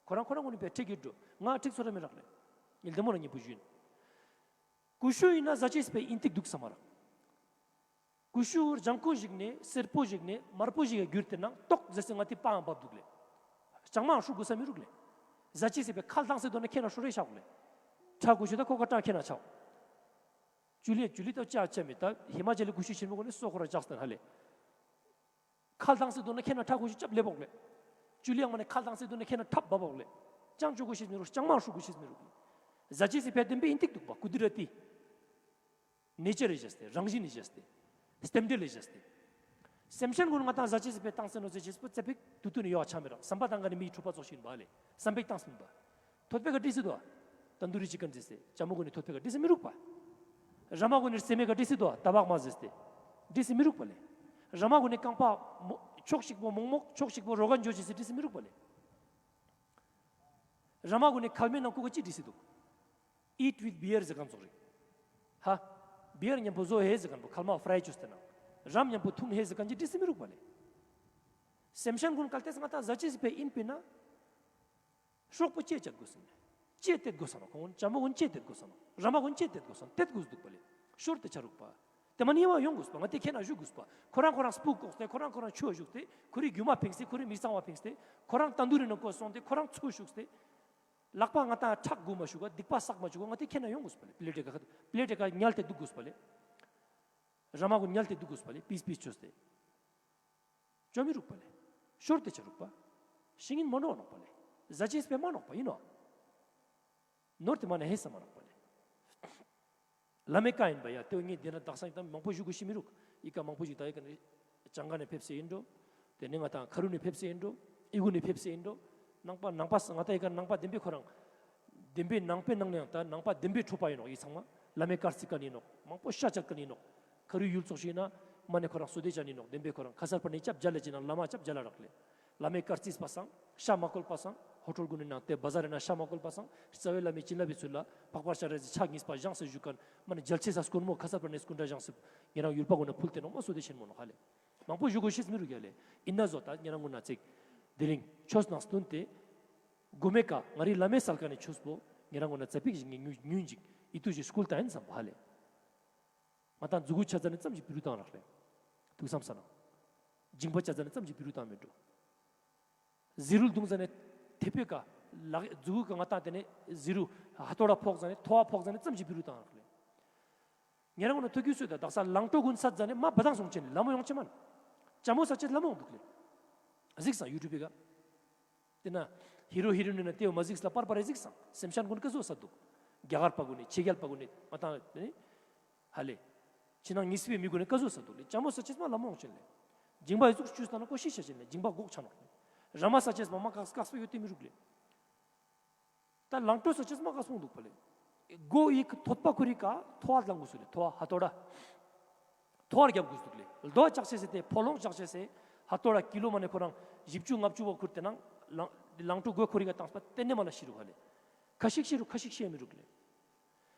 ཁོ་རང་ཁོ་རང་གུན་ནི་ཕིའ་ཁྲིག་གི་འགྲོ། ང་ཁྲིག་ཚོར་ར་མི་རག་ལེ། ཉིལ་ཏེ་མོ་ན་ཉེ་པོ་ཞིག་ཨིན། ཀུ་ཤུ་ཨིན་ན་ཟ་ཅེས་སི་ཕིའ་ཨིན་ཏིག་འདུག་སམ་མ་རག། ཀུ་ཤུ་ལྗང་ཁུ་ཞིག་ནེ་སེར་པོ་ཞིག་ནེ་དམར་པོ་ཞིག་ག་གྱུར་ཏེ་ནང་ཏོག་ཟེར་སེ་ང་ཏི་པའང་བབ་འདུག་ལེ། ལྕང་མའང་ཧྲུག་གོས་ས་མི་རུག་ལེ། ཟ་ཅེས་སི་ཕིའ་ཁལ་བཏང་སེ་དོ་ན་ཁྱེར་ན་ཧྲུ་རེ་ཆ་འོག་ལེ། ཁྲ་ཀུ་ཤུ་ད་ཁོ་ཀ་ཀྲང་ཁྱེར་ན་ཆ་འོག། ཅུ་ལི་ཅུ་ལི་ད་ཅ་ཅ་མི་ད་ཧི་མ་ཅལ་ལི་ཀུ་ཤུ་ཆེན་མོ་གུན་ནི་སོ་ཁོ་རང་ཇགས་ཏེ་ཧ་ལེ། ཁལ་བཏང་སེ་དོ་ན་ཁྱེར་ན་ཁྲ་ཀུ་ཤུ་ཅབ་ལེབ་འོག་ལེ། ཅུ་ལི་ཡང་མ་ནེ་ཁལ་བཏང་སེ་དོ་ན་ཁྱེར་ན་ཁྲབ་བབ་འོག་ལེ། ཅང་ཅོ་གོས་ཤེས་མི་རུག། ལྕང་མའང་ཧྲུག་གོས་ཤེས་མི་རུག། ཟ་ཅེས་སི་ཕིའ་བདེན་པའི་ཨིན་ཏིག་འདུག་པ། ཀུ་དི་ར་ཏི། ནེ་ཅར་ལས་བཞག་སྟེ། རང་བཞིན་ལས་བཞག་སྟེ། རྟེན་འབྲེལ་ལས་བཞག་སྟེ། སེམས་ཅན་གུན་ང་དང་ཟ་ཅེས་སི་ཕིའ་བཏང་སེ་ནོག་ཟེར་ཅེས་པོ་ཙ་པིག་ཏུ་ཏུ་ནི་ཡོག་ཆ་མི་རག། བསམ་པ་བཏང་ཁན་ནི་མིའི་འཁྲུལ་པ་ཙོགས་ཤིག་ཨིན་པ་ལེ། བསམ་པའི་བཏང་སེ་མེན་པ། ཐོད་པའི་ཀ་བྲིས་སེ་དུག་པ། ཏན་དུ་རི་ཅི་ཀན་བྲིས་སེ། ལྕམ་མོ་གུན་ནི་ཐོད་པའི་ཀ་བྲིས་སེ་མི་རུག་པ། ར་མ་གུན་ནི་རྩེ་མོའི་ཀ་བྲིས་སེ་དུག་པ། ཏ་བག་མ་ཟེར་ཏེ། བྲིས་སེ་མི་རུག་པ་ལེ། ར་མ་གུན་ནི་རྐང་པ་མོ་ཕྱོགས་ཤིག་པོ་མོག་མོག་ཕྱོགས་ཤིག་པོ་རོ་གན་ཇོ་ཅེས་སི་བྲིས་སེ་མི་རུག་པ་ལེ། ར་མ་གུན་ནི་ཁལ་མའི་ནང་ཁུག་ག་ཅི་བྲིས་སེ་དུག། Eat with beer ཟེར་ཁན་ཙོགས་རེད། ཧ། བི་ཡར་ཉམ་པོ་ཟོ་ཧེ་ཟེར་ཁན་པོ་ཁལ་མ་ཕ་རའི་ཅོས་ཏེ་ན། རམ་ཉམ་པོ་ཐུང་ཧེ་ཟེར་ཁན་ཅི་བྲིས་སེ་མི་རུག་པ་ལེ། སེམས་ཅན་གུན་གལ་ཏེ་ང་དང་ཟ་ཅེས་སི་ཕིའ་ཨིན་པིན་ན། སྲོག་པོ་ཅེ་ཅད་གོས་སེ་ནེ། ཅེ་ཏེད་གོས་ས་ནོག། ཁོང་ལྕམ་མོ་གུན་ཅེ་ཏེད་གོས་ས་ནོག། ར་མ་གུན་ཅེ་ཏེད་གོས་ས་ནོག། ཏེད་གོས་དུག་པ་ལེ། ཤོར་ཏེ་ཆ་རུག་པ། ཏེ་མ་ནེ་ཡོང་གོས་པ། ང་ཏི་ཁྱེར་ན་ཞུགས་གོས་པ། ཁོ་རང་ཁོ་རང་སྤུ་བཀོགས་ཏེ་ཁོ་རང་ཁོ་རང་ཆུ་ཞུགས་ཏེ་ཁོ་རི་གྱུ་མ་ཕིངས་ཏེ་ཁོ་རི་མི་གཙང་བ་ཕིངས་ཏེ་ཁོ་རང་ཏན་དུ་རི་ནང་ཁུག་སོང་སྟེ་ཁོ་རང་ཆུ་ཞུགས་ཏེ། ལག་པ་ང་དང་ཁྲག་གོས་མ་ཞུགས་པ། སྡིག་པ་བསགས་མ་ཞུགས་པ། ང་ཏི་ཁྱེར་ན་ཡོང་གོས་པ་ལེ། པི་ལེ་ཏེ་ཀ་པི་ལེ་ཏེ་ཀ་ཉལ་ཏེ་དུག་གོས་པ་ལེ། ར་མ་གུན་ཉལ་ཏེ་དུག་གོས་པ་ལེ། པིས་པིས་ཅོས་ཏེ། ཅོ་མི་རུག་པ་ལེ། ཤོར་ཏེ་ཆ་རུག་པ། ཤིང་ངིན་མ་ནོག་ནོག་པ་ལེ། ཟ་ཅེས་སི་ཕིའ་མན་ནོག་པ་ཨིན་ནོག། ནོར་ཏེ་མ་ནེ་ཧེ་ས་མན་ནོག་པ་ལེ། བླ་མའི་བཀའ་ཨིན་པ་ཡ། ཏེ་བོ་ངས་ཏེ་ན་དག་ས་ཡིན་ཏང་མང་པོ་ཞུ་གོས་ཤེས་མི་རུག། འི་ཀ་མང་པོ་ཞིག་ད་འི་ཀ་ནེ་ཅང་ག་ནེ་ཕེབས་སེ་ཨིན་འགྲོ། ཏེ་ནེ་ང་དང་ཁ་རུ་ནེ་ཕེབས་སེ་ཨིན་འགྲོ། འི་གུ་ནེ་ཕེབས་སེ་ཨིན་འགྲོ། ནང་པ་ནང་པ་ང་དང་འི་ཀ་ནང་པ་བདེན་པའི་ཁོ་རང་། བདེན་པའི་ནང་པའི་ནང་ནེ་ཡང་ད་ནང་པ་བདེན་པའི་འཕྲོ་པ་ཨིན་ནོག། འི་ཚང་མ་བླ་མའི་བཀའ་རྩི་ཀ་ནེ་ཨིན་ནོག། མང་པོ་ཤ་ཆད་ཀ་ནེ་ཨིན་ནོག། ཁ་རུ་ཡུལ་ཙོགས་ཤིག་ཨིན་ན་མ་ནེ་ཁོ་རང་སོ་དེ་ཅན་ཨིན་ནོག། བདེན་པའི་ཁོ་རང་ཁ་སར་པ་ནེ་ཅབ་ཇལ་ལ་ཅི་ན་བླ་མ་ཅབ་ཇལ་ལ་རག་ལེ། བླ་མའི་བཀའ་རྩིས་པ་སང་ཤ་མ་བཀོལ་པ་སང་ཧོ་ཊེལ་གུན་ནི་ནང་ཏེ་བ་ཟར་རི་ན་ཤ་མ་བཀོལ་པ་སང་རྩ་བའི་བླ་མའི་བྱིན་རླབས་པའི་ཚུལ་ལ་འཕགས་པ་སྤྱན་རས་གཟིགས་ཕྱག་གཉིས་པ་བཞེངས་སེ་བཞུགས་ཁན་མ་ནེ་མཇལ་ཅེས་ས་དཀོན་མོ་ཁ་སར་པ་ནེ་སྐུ་འདྲ་བཞེངས་སེ་ཉེ་རང་ཡུལ་པ་གུན་ན་ཕུལ་ཏེ་ནོག་མ་སོ་དེ་ཆེན་མོ་ནོག་ཧ་ལེ། མང་པོ་ཞུ་གོས་ཤེས་མི་རུག་ཡ་ལེ། ཨིན་ན་ཟོ་ད་ཉེ་རང་གུན་ན་ཚིག་དེ་རིང་ཆོས་ནང་སྟུན་ཏེ། གོ་མེ་ཀ་ང་རི་བླ་མའི་སལ་ཀ་ནེ་ཆོས་པོ་ཉེ་རང་གུན་ན་ཙ་པིག་ཞིག་ངས་ཉུང་ཉུང་ཅིག་ཨི་ཏུ་ཞིག་སྐུལ་ཏང་ཨིན་སམ་པ་ཧ་ལེ། ང་དང་མཛུ་གུ་ཆ་ཙ་ནེ་ཙམ་ཞིག་པི་རུ་ཏང་རག་ལེ། ཐུགས་བསམ་ས་ན། མཇིང་པ་ཆ་ཙ་ནེ་ཙམ་ཞིག་པི་རུ་ཏང་མེད་འགྲོ། ཟི་རུལ་རྡུང་ཙ་ནེ་ཐེ་པོའི་ཀ་ལག་མཛུ་གུ་ཀ་ང་དང་ཏེ་ནེ་ཟི་རུ་ཧ་ཐོ་ར་ཕོག་ཙ་ནེ་ཐོ་བ་ཕོག་ཙ་ནེ་ཙམ་ཞིག་པི་རུ་ཏང་རག་ལེ། ཉེ་རང་གུན་ན་ཐོ་ཀྱུ་སུ་ད་དག་ས་ལང་ཀྲོ་གུན་སད་ཙ་ནེ་མ་བ་དང་སོང་ཆེན་ལ་མོ་ཡོང་ཆེ་མན། ལྕམ་མོ་ས་ཆེ་ལ་མོ་ཡོང་དུག་ལེ། གཟིགས་སང་ཡུ་ཊུབ་པི་ཀ། ཏེ་ན་ཧི་རོ་ཧི་རོ་ནི་ན་ཏེ་བོ་མ་གཟིགས་ལ་པར་པར་རེ་གཟིགས་སང་སེམས་ཅན་གུན་ཀ་ཟོ་ས་དུག། རྒྱ་གར་པ་གུན་ནི་ཕྱི་རྒྱལ་པ་གུན་ནི་ང་དང་ནི་ཧ་ལེ། ཕྱི་ནང་གཉིས་པའི་མི་གུན་ནི་ཀ་ཟོ་ས་དུག་ལེ། ལྕམ་མོ་ས་ཆེས་མ་ལ་མོ་ཡོང་ཆེན་ལེ། མཇིང་པ་ཡི་ཟུག་ཅུས་ཏང་ན་ཀོ་ཤི་ཤ་ཆེན་ལེ། མཇིང་པ་གོག་ཆ་ནོག་ལེ། ར་མ་ས་ཆེས་མ་མ་ཀག་ཀག་སྤེ་ཡོད་ཏེ་མི་རུག་ལེ། ད་ལང་ཀྲོ་ས་ཆེས་མ་ཀ་སོང་དུག་པ་ལེ། གོ་ཡི་ཐོད་པ་ཁུ་རི་ཀ་ཐོ་བ་ལང་གུ་སུ་ལེ། ཐོ་བ་ཧ་ཐོ་ར། ཐོ་བ་རྒྱབ་གུ་སུ་དུག་ལེ། རྡོ་ཅག་ཆེས་སེ་ཏེ་ཕོ་ལོང་ཅག་ཆེས་སེ་ཧ་ཐོ་ར་ཀི་ལོ་མ་ནེ་ཁོ་རང་བཞི་བཅུ་ལྔ་བཅུ་བོ་ཁུར་ཏེ་ནང་ལང་ལང་ཀྲོ་གོ་ཁུ་རི་ཀ་ཏང་སྤ་ཏེ་ནེ་མ་ལ་ཤི་རུག་ཧ་ལེ། ཁ་ཤིག་ཤི་རུག་ཁ་ཤིག་ཤི་མི་རུག་ལེ།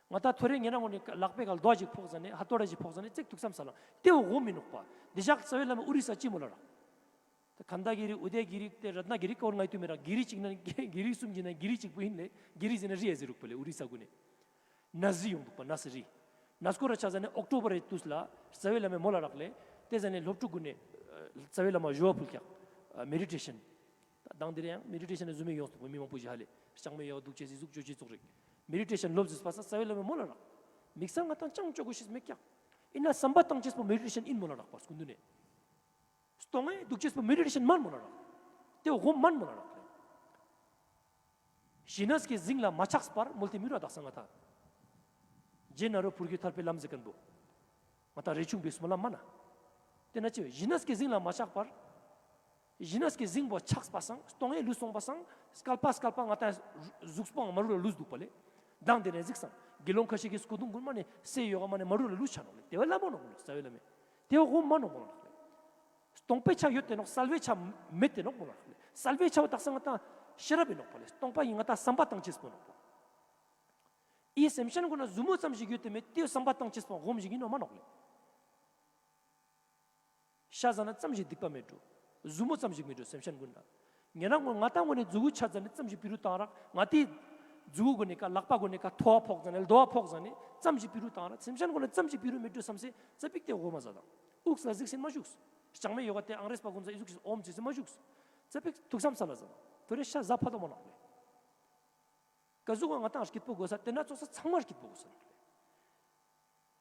ང་ད་ཐོ་རེ་ཉེ་རང་གུན་ནི་ལག་པའི་ཀ་རྡོ་ཞིག་ཕོག་ཟ་ནེ་ཧ་ཐོ་ར་ཞིག་ཕོག་ཟ་ནེ་ཙེག་ཐུགས་བསམ་ས་ལ་ཏེ་བོ་མི་ནོག་པ། འི་ཞག་རྩ་བའི་བླ་མའི་ཨོ་རི་ས་ཅི་མོ་ལ་རག། ད་ཁནྡ་གི་རི་ཨུ་དེ་གི་རི་ཏེ་རཏ་ན་གི་རི་ཀ་བོར་ང་ཡི་ཏུ་མེ་རག། གི་རི་ཅིག་ན་གི་རི་གསུམ་གྱི་ན་གི་རི་ཅིག་པོ་ཨིན་ལེ། གི་རི་ཟེར་ན་རི་ཡ་ཟེར་རུག་པ་ལེ། ཨོ་རི་ས་གུན་ནི་ནས་རི་ཡོང་དུག་པ། ནས་རི། ནས་སྐོར་ར་ཆ་ཟ་ནེ་ཨོག་ཊོ་བར་རི་ཏུས་ལ་རྩ་བའི་བླ་མའི་མོལ་ལ་རག་ལེ། ཏེ་ཟ་ནེ་སློབ་ཕྲུག་གུན་ནི་རྩ་བའི་བླ་མ་ཞུ་བ་ཕུལ་ཀྱག་མེ་ཌི་ཊེ་ཤན། ད་དང་དེ་རིང་ཡང་མེ་ཌི་ཊེ་ཤན་ནི་ཟུ་མེ་ཡོངས་ཏེ་མི་མང་པོ་ཞིག་ཧ་ལེ་ལྕང་མའི་ཡག་དུག་ཅེས་སི་ཟུག་ཅོ་ཅེས་ཙོགས་རིག། མེ་ཌི་ཊེ་ཤན་ལོབས་ཟེར་པ་ས་རྩ་བའི་བླ་མའི་མོལ་ལ་རག། མིག་སང་ང་དང་ཅང་ཅོ་གོ་ཤེས་མེད་ཀྱག། ཨིན་ན་བསམ་པ་བཏང་ཅེས་པོ་མེ་ཌི་ཊེ་ཤན་ཨིན་མོལ་ལ་རག་པ་སྐུ་མདུན་ནེ། སྟོང་ངེ་དུག་ཅེས་པོ་མེ་ཌི་ཊེ་ཤན་མན་མོལ་ལ་རག། ཏེ་བོ་མན་མོལ་ལ་རག་ལེ། ཞི་གནས་ཀྱི་གཟིངས་ལ་མ་ཆགས་པར་མོལ་ཏེ་མི་རུ་དག་ས་ང་ཏང་རྗེ་ནཱ་རོ་པུར་གྱི་ཐར་པའི་ལམ་ཟེར་མཁན་པོ། ང་ཏང་རས་ཆུང་པའི་སྨོན་ལམ་མ་ན། དེ་ན་ཅི་ཞི་གནས་ཀྱི་གཟིངས་ལ་མ་ཆགས་པར། ཞི་གནས་ཀྱི་གཟིངས་པོ་ཆགས་པ་སང་སྟོང་ངེ་ལུས་སོང་པ་སང་སྐལ་པ་སྐལ་པ་ང་ཏང་གཟུགས་པོ་མ་རུ་ལ་ལུས་འདུག་པ་ལེ། མདང་དེ་ནས་གཟིགས་སང་དགེ་སློང་ཁ་ཤས་ཀྱི་སྐུ་གདུང་ཀུན་མ་ནས་སེ་ཡོ་ག་མ་ནས་མ་རུ་ལ་ལུས་ཆ་ནོག་ལེ། དེ་བས་ལ་མོ་ནོག་མོ་ནོག་རྩ་བའི་བླ་མས། དེ་བས་ཧོམ་མ་ནོག་མོ་ནོག་ལེ། སྟོང་པའི་ཆ་ཡོད་དེ་ནོག་སལ་བའི་ཆ་མེད་དེ་ནོག་མོ་ནོག་ལེ། སལ་བའི་ཆ་བོ་དག་ས་ང་ཏང་ཤེས་རབ་ཡིན་ནོག་པ་ལེ། སྟོང་པ་ཡིན་ང་ཏང་བསམ་པ་བཏང་ཅེས་པོ་ནོག་པ། ཨི་སེམས་ཅན་ཀུན་ན་ཟུ་མོ་ཙམ་ཞིག་ཡོད་དེ་མེད་དེ་བསམ་པ་བཏང་ཅེས་པོ་ཧོམ་ཞིག་ཡིན་ནོག་མ་ནོག་ལེ། ཤ་ཟ་ན་ཙམ་ཞིག་སྡིག་པ་མེད་འགྲོ། ཟུ་མོ་ཙམ་ཞིག་མེད་འགྲོ་སེམས་ཅན་ཀུན་ན། ཉེ་རང་ཀུན་ང་ཏང་ཀུན་ནི་མཛུ་གུ་ཆ་ཟ་ནི་ཙམ་ཞིག་པི་རུ་བཏང་རག་ང་ཏི་མཛུ་གུ་ཀུན་ནི་ཀ་ལག་པ་ཀུན་ནི་ཀ་ཐོ་བ་ཕོག་ཟ་ནི་རྡོ་བ་ཕོག་ཟ་ནི་ཙམ་ཞིག་པི་རུ་བཏང་རག་སེམས་ཅན་ཀུན་ནི་ཙམ་ཞིག་པི་རུ་མེད་འགྲོ་བསམ་སེ་ཙ་པིག་དེ་འོ་མ་ཟ་དང་། དབུགས་ལ་གཟིགས་སེ་མ་བཞུགས། ལྕང་མའི་ཡོ་ག་དེ་ཨང་རེས་པ་ཀུན་ཟ་ཨི་ཟུག་ཞིག་ཨོམ་ཅེས་སེ་མ་བཞུགས། ཙ་པིག་ཐུགས་བསམ་ས་ལ་ཟ་དང་། ཐོ་རེ་ཤ་ཟ་ཕ་དོ་མ་ནོག་ལེ། ཀ་ཟུག་ག་ང་ཏང་སྐྱིད་པོ་དགོས་ས་དེ་ན་ཚོགས་ས་ཚང་མ་སྐྱིད་པོ་དགོས་ས་ནོག་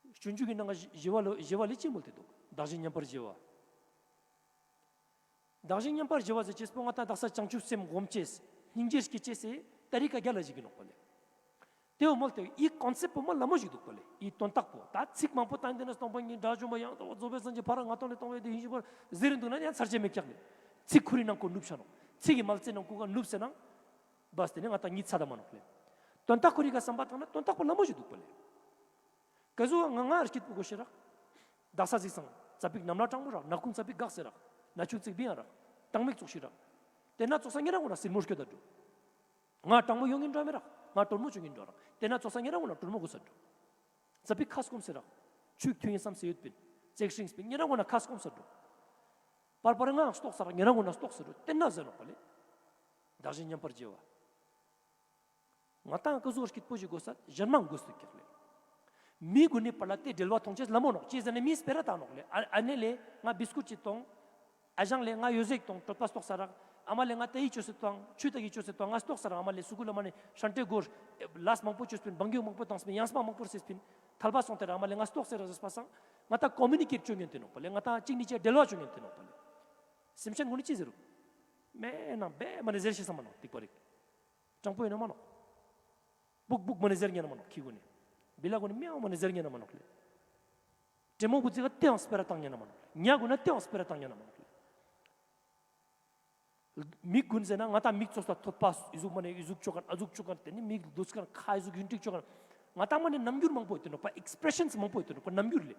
ལེ། སྤྱོད་འཇུག་གི་ནང་ང་ཞི་བ་ལོ་ཞི་བ་ལས་ཅི་མོལ་ཏེ་འདུག་བདག་གཞན་མཉམ་པར་ཞི་བ། བདག་གཞན་མཉམ་པར་ཞི་བ་ཟེར་ཅེས་པོ་ང་ཏང་དག་ས་བྱང་ཆུབ་སེམས་སྒོམ་ཅེས་སྙིང་རྗེ་སྐྱེ་ཅེས་སི་ཏ་རི་ཀ་རྒྱལ་ལ་ཞིག་གི་ནོག་པ་ལེ། དེ་བོ་མོལ་ཏེ་ཨི་ཀོན་སེབ་པོ་མ་ལ་མོ་ཞིག་འདུག་པ་ལེ། ཨི་དོན་དག་པོ་ད་ཚིག་མང་པོ་བཏང་དེ་ན་སྟོང་པ་ཉིད་དགྲ་བཅོམ་པ་ཡང་དག་པ་རྫོགས་པའི་སངས་རྒྱས་ཕ་ར་ང་ཏང་ལས་སྟོང་པའི་དེ་ཡིན་ཞིག་པར་ཟེར་རིན་འདུག་ན་ཡང་ཚར་ཅེས་མེད་ཀྱག་ལེ། ཚིག་ཁུ་རི་ནང་ཀོ་ནུབ་ཆ་ནོག་ཚིག་གི་མལ་ཙེ་ནང་ཀོ་ག་ནུབ་སེ་ནང་། བས་དེ་ནི་ང་ཏང་ཉིད་ཚ་ད་མ་ནོག་ལེ། དོན་དག་ཁོ་རི་ག་བསམ་པ་བཏང་ན་དོན་དག་པོ་ལ་མོ་ཞིག་འདུག་པ་ལེ། ཀ་ཟུག་ང་ང་སྐྱིད་པོ་དགོས་ཤེས་རག་དག་ས་གཟིགས་སང་ཙ་པིག་ནམ་ལ་གྲང་མོ་རག་ནག་ཁུང་ཙ་པིག་འགག་སེ་རག་ན་ཆུ་ཙིག་བི་ཡང་རག་དྭངས་མིག་ཙོགས་ཤིག་རག་དེ་ན་ཙོགས་ས་ཉེ་རང་ངོ་ན་སིལ་མོ་སྐྱོད་ད་འགྲོ། ང་དྲང་མོ་ཡོང་གིན་འགྲོ་མེད་རག་ང་དྲོན་མོ་བྱུང་གིན་འགྲོ་རག་དེ་ན་ཙོགས་ས་ཉེ་རང་ངོ་ན་དྲོན་མོ་དགོས་ས་འགྲོ། ཙ་པིག་ཁ་སྐོམ་སེ་རག་ཆུ་ཐུང་ཡིན་བསམ་སེ་ཡོད་པིན། ཙེག་ཤིང་སྤིན་ཉེ་རང་ངོ་ན་ཁ་སྐོམ་ས་འགྲོ། པར་པར་ང་ཡང་ལྟོགས་ས་རག་ཉེ་རང་ངོ་ན་ལྟོགས་ས་འགྲོ་དེ་ན་ཟེར་ནོག་པ་ལེ། བདག་གཞན་མཉམ་པར་བརྗེ་བ། ང་ཏང་ཀ་ཟུག་སྐྱིད་པོ་ཞིག་དགོས་ས་གཞན་མང་དགོས་སུ་ཀྱག་ལེ། མི་ཀུན་ནི་བར་ལ་དེ་འབྲེལ་བ་མཐོང་ཅེས་ལ་མོ་ནོག་ཅི་ཟེར་ན་མི་སྤེ་ར་བཏང་ནོག་ལེ། ཨ་ཨ་ནེ་ལེ་ང་བིས་ཀུད་ཅིག་གཏོང་། ཨ་ཞང་ལེ་ང་ཡོ་ཟེག་གཏོང་གྲོད་པ་ལྟོགས་ས་རག་ཨ་མ་ལེ་ང་ཏ་ཡི་ཅོས་སེ་གཏོང་ཆུ་ཏ་ཡི་ཅོས་སེ་གཏོང་ང་ལྟོགས་ས་རག་ཨ་མ་ལེ་སུ་ཀུལ་ལ་མ་ནེ་ཧྲན་ཏེ་གོར་ལས་མང་པོ་ཅོས་པིན་བང་གི་མང་པོ་བཏང་སྤིན་ཡང་སྤང་མང་པོ་རྩེས་པིན་ཐལ་བ་སོང་སྟེ་རག་ཨ་མ་ལེ་ང་ལྟོགས་སེ་རག་ཟེར་པ་སང་ང་ཏང་ཀོ་མུ་ནི་ཀེཊ་ཅོ་ཉན་ཏེ་ནོག་པ་ལེ། ང་ཏང་གཅིག་ནི་ཅི་འབྲེལ་བ་ཅོ་ཉན་ཏེ་ནོག་པ་ལེ། སེམས་ཅན་ཀུན་ནི་ཅི་ཟེར་རུག་མེ་ནང་བེ་མ་ནེ་ཟེར་ཤེས་ས་མ་ནོག་སྡིག་པ་རིག་དྲང་པོ་ཡིན་ན་མ་ནོག་སྦུག་སྦུག་མ་ནེ་ཟེར་ཉན་ན་མ་ནོག་ཁྱི་ཀུན་ནི། བི་ལ་ཀུན་ནི་མེའོ་མ་ནེ་ཟེར་ཉན་ན་མ་ནོག་ལེ། དྲེ་མོ་བུ་ཙི་ག་ཏེའང་སྤེ་ར་བཏང་ཉན་ན་མ་ནོག་ལེ། ཉ་ཀུན་ན་ཏེའང་སྤེ་ར་བཏང་ཉན་ན་མ་ནོག་ལེ། མིག་ཀུན་ཟེར་ན་ང་ཏང་མིག་ཙོགས་ལ་ཐོད་པ་ཨི་ཟུག་མ་ནེ་ཨི་ཟུག་ཅོ་ཁན་ཨ་ཟུག་ཅོ་ཁན་དེ་ནི་མིག་ལྡུད་ཁན་ཁ་ཨི་ཟུག་ཡུན་ཀྲིག་ཅོ་ཁན་ང་ཏང་མ་ནེ་རྣམ་འགྱུར་མང་པོ་ཡོད་དེ་ནོག་པ། ཨེགས་པྲེ་ཤན་མང་པོ་ཡོད་དེ་ནོག་པ་རྣམ་འགྱུར་ལེ།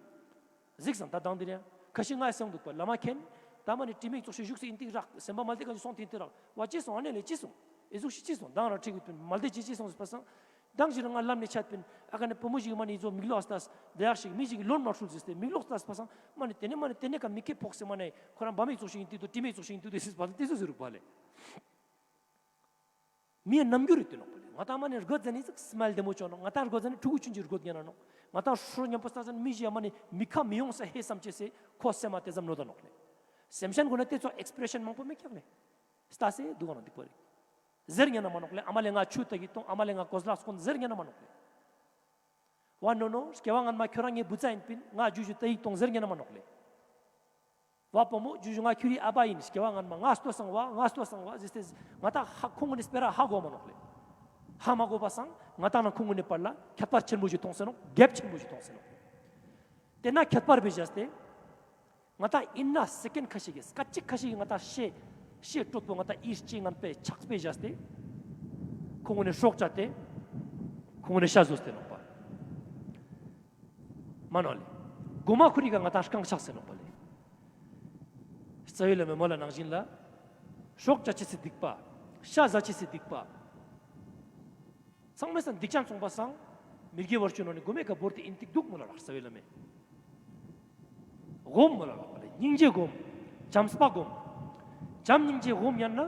གཟིགས་སང་ད་དང་དེ་རེད། ཁ་ཤས་ང་ཡི་སེམས་འདུག་པ་བླ་མ་མཁྱེན། ད་མ་ནེ་དྲི་མེད་ཙོགས་ཤིག་བཞུགས་སེ་ཨིན་ཏིག་རག་སེམས་པ་མ་ལྡེ་ཁ་ཅིག་སོང་སྟེ་ཨིན་ཏིག་རག་བ་ཅི་སོང་ཨ་ནེ་ལེ་ཅི་སོང་ཨེ་ཟུག་ཤིག་ཅི་སོང་མདང་རང་ཁྲིད་གི་པིན་མ་ལྡེ་ཅི་ཅི་སོང་ཟེར་པ་སང་། མདང་ཞིག་རང་ང་ལམ་ནེ་ཆད་པིན་ཨ་ཀ་ནེ་བུ་མོ་ཞིག་མ་ནེ་ཨི་ཙོགས་མིག་ལོག་ལྟས་དེ་ཡག་ཞིག་མི་ཞིག་ལོན་མ་ཧྲུལ་ཟེར་ཏེ་མིག་ལོག་ལྟས་པ་སང་མ་ནེ་དེ་ནེ་མ་ནེ་དེ་ནེ་ཀ་མིག་ཁེ་ཕོག་སེ་མ་ནེ་ཁོ་རང་བ་མེད་ཙོགས་ཤིག་ཨིན་ཏིག་དུག་དྲི་མེད་ཙོགས་ཤིག་ཨིན་ཏིག་དུག་ཟེར་པ་ལེ་དེ་ཙོགས་ཟེར་རུག་པ་ལེ། མིའི་རྣམ་འགྱུར་རེད་དེ་ནོག་པ་ལེ། ང་ཏང་མ་ནེ་རྒོད་ཟ་ནེ་ཟིག་སི་མའིལ་བདེ་མོ་ཅོ་ནོག་ང་ཏང་རྒོད་ཟ་ནེ་ཕྲུ་གུ་ཆུན་ཆུན་རྒོད་ཉན་ན་ནོག་ང་ཏང་ཧྲུ་ཉམ་པོ་ལྟ་ཟ་ནེ་མི་ཞིག་ཡ་མ་ནེ་མིག་ཁ་མི་ཡོང་ས་ཧེ་སམ་ཅེས་སེ་ཁོ་སེམས་མ་དེ་ཙམ་ནོ་ད་ནོག་ལེ། སེམས་ཅན་ཀུན་ན་དེ་ཙོགས་ཨེགས་པྲེ་ཤན་མང་པོ་མེད་ཀྱག་ལེ། ལྟས་སེ་དུག་ག་ནང་སྡིག་པ་རེད། ཟེར་ཉན་ན་མ་ནོག་ལེ། ཨ་མ་ལེ་ང་ཆུ་ཏ་གི་གཏོང་ཨ་མ་ལེ་ང་གོས་ལག་སྐོན་ཟེར་ཉན་ན་མ་ནོག་ལེ། བ་ནོ་ནོ་སྐྱེ་བ་སྔན་མ་ཁྱོ་རང་ངའི་བུ་ཚ་ཡིན་པིན་ང་ཇུ་ཇུ་ཏ་ཡིག་གཏོང་ཟེར་ཉན་ན་མ་ནོག་ལེ། བ་བུ་མོ་ཇུ་ཇུ་ང་ཁྱོ་རིའི་ཨ་བ་ཡིན་སྐྱེ་བ་སྔན་མ་ང་ལྟོས་སང་བ་ང་ལྟོས་སང་བ་ཟེར་ཏེ་ང་ཏང་ཧ་ཁོང་ངོ་ནེ་སྤེ་ར་ཧ་གོ་མ་ནོག་ལེ། ཧ་མ་གོ་བ་སང་ང་ཏང་ནང་ཁོང་ངོ་ནེ་བར་ལ་ཁྱད་པར་ཆེན་པོ་ཞིག་མཐོང་སེ་ནོག་གེབ་ཆེན་པོ་ཞིག་མཐོང་སེ་ནོག་དེ་ན་ཁྱད་པར་བེ་བཞག་སྟེ། ང་ཏང་ཨིན་ན་སེ་ཀེན་ཁ་ཤས་ཀྱི་སྐད་ཅིག་ཁ་ཤས་ཀྱི་ང་ཏང་ཤེས་ཤེས་སྤྲོད་པོ་ང་ཏང་ཨིས་ཅི་ངན་པའི་ཆགས་པེ་བཞག་སྟེ། ཁོང་ངོ་ནེ་སྲོག་བཅད་དེ། ཁོང་ངོ་ནེ་ཤ་ཟོས་ཏེ་ནོག་པ། མ་ནོག་ལེ། གོ་མ་ཁོ་རི་ག་ང་ཏང་རྐང་ཆགས་སེ་ནོག་པ་ལེ། རྩ་བའི་བླ་མའི་མོལ་ལ་ནང་བཞིན་ལ། སྲོག་བཅད་ཅེས་སི་སྡིག་པ། ཤ་ཟ་ཅེས་སི་སྡིག་པ། ཚང་མའི་སང་སྡིག་ཅན་སོང་པ་སང་། མི་དགེ་བ་བཅུ་ནང་ནེ་གོ་མའི་ཀ་བོར་ཏེ་ཨིན་ཏིག་དུག་མོལ་ལ་རག་རྩ་བའི་བླ་མས། སྒོམ་མོལ་ལ་རག་པ་ལེ་སྙིང་རྗེ་སྒོམ། བྱམས་པ་སྒོམ། བྱམས་སྙིང་རྗེ་སྒོམ་ཉན་ན།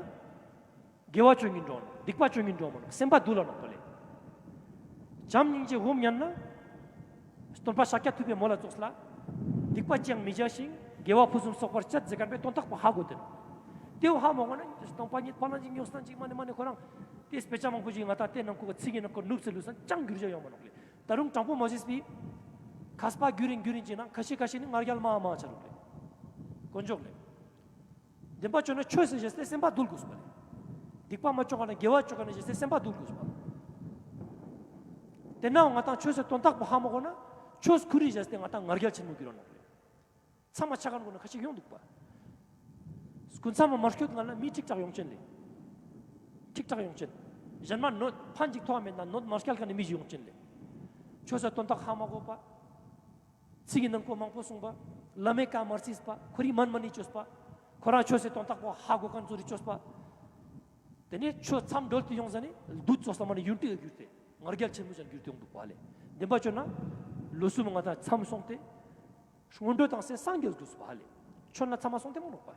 དགེ་བ་ཅོ་ཉིན་འགྲོ་ནོག་སྡིག་པ་ཅོ་ཉིན་འགྲོ་མ་ནོག་སེམས་པ་དུལ་ལ་ནོག་པ་ལེ། བྱམས་སྙིང་རྗེ་སྒོམ་ཉན་ན། སྟོན་པ་ཤཱཀྱ་ཐུབ་པའི་མོལ་ལ་ཙོགས་ལ། སྡིག་པ་ཅི་ཡང་མི་བྱ་ཞིང་དགེ་བ་ཕུན་སུམ་ཚོགས་པར་སྤྱད་ཟེར་མཁན་པའི་དོན་དག་པོ་ཧ་གོ་དེ་ནོག་དེ་བོ་ཧ་མ་གོ་ན་སྟོང་པ་ཉིད་ཕ་ལ་ཅིག་ཉོག་སྟངས་ཅིག་མ་ནེ་མ་ནེ་ཁོ་རང་། དེ་སྤེ་ཆ་མང་པོ་ཞིག་ང་ཏང་དེ་ནང་ཁུག་ག་ཚིག་གི་ནང་ཁུག་ནུབ་སེ་ལུས་སང་ཅང་འགྱུར་བ་ཡོང་མ་ནོག་ལེ། ད་རུང་དྲང་པོ་མ་ཟེར་སྤི། མཁས་པ་རྒྱུ་རིན་རྒྱུ་རིན་ཅིག་ན་ཁ་ཤས་ཁ་ཤས་ནི་ང་རྒྱལ་མ་མ་ཆ་རུག་ལེ། དཀོན་མཆོག་ལེ། བདེན་པ་ཅོ་ན་ཆོས་ཟེར་ཞེས་ཏེ་སེམས་པ་དུལ་དགོས་པ་ལེ། སྡིག་པ་མ་ཅོ་ག་ན་དགེ་བ་ཅོ་ག་ན་ཞེས་སེམས་པ་སྡུག་དགོས་པ། དེ་ནའང་ང་ཏང་ཆོས་སི་དོན་དག་པོ་ཧ་མ་གོ་ན་ཆོས་ཁུར་རི་ཞེས་ཏེ་ང་ཏང་ང་རྒྱལ་ཆེན་མོ་གྱུར་ར་ནོག་ལེ། མཚམས་མ་ཆ་མཁན་གུན་ཁ་ཅིག་ཡོང་འདུག་པ། སྐུ་མཚམས་མ་མ་སྐྱོད་ང་ལ་མི་ཁྲིག་ཁྲག་ཡོང་ཅན་ལེ། ཁྲིག་ཁྲག་ཡོང་ཅན། གཞན་མ་ནོད་ཕན་ཅིག་ཐོགས་མེད་ན་ནོད་མ་སྐྱལ་མཁན་ནི་མི་ཞིག་ཡོང་ཅན་ལེ། ཆོས་སི་དོན་དག་ཧ་མ་གོ་པ། ཚིག་གི་ནང་ཁོ་མང་པོ་གསུངས་པ། བླ་མའི་བཀའ་མ་རྩིས་པ། ཁོ་རི་མན་མ་ནི་ཅོས་པ། ཁོ་རང་ཆོས་སི་དོན་དག་པོ་ཧ་གོ་མཁན་ཚོ་རི་ཅོས་པ། དེ་ནས་ཆོས་མཚམས་གྲོལ་ཏེ་ཡོང་ཟ་ནེ་བདུད་ཚོགས་ལ་མ་ནི་ཡུན་ཏིག་གྱུར་ཏེ་ང་རྒྱལ་ཆེན་མོ་ཅན་གྱུར་ཏེ་ཡོང་འདུག་པ་ལེ། བདེན་པ་ཅོ་ན་ལོ་གསུམ་ང་ཏང་མཚམས་སོང་སྟེ་སྔོན་འགྲོ་བཏང་སེ་སངས་རྒྱས་དུག་པ་ལེ། ཆོས་ན་མཚམས་མ་སོང་སྟེ་མ་ནོག་པ།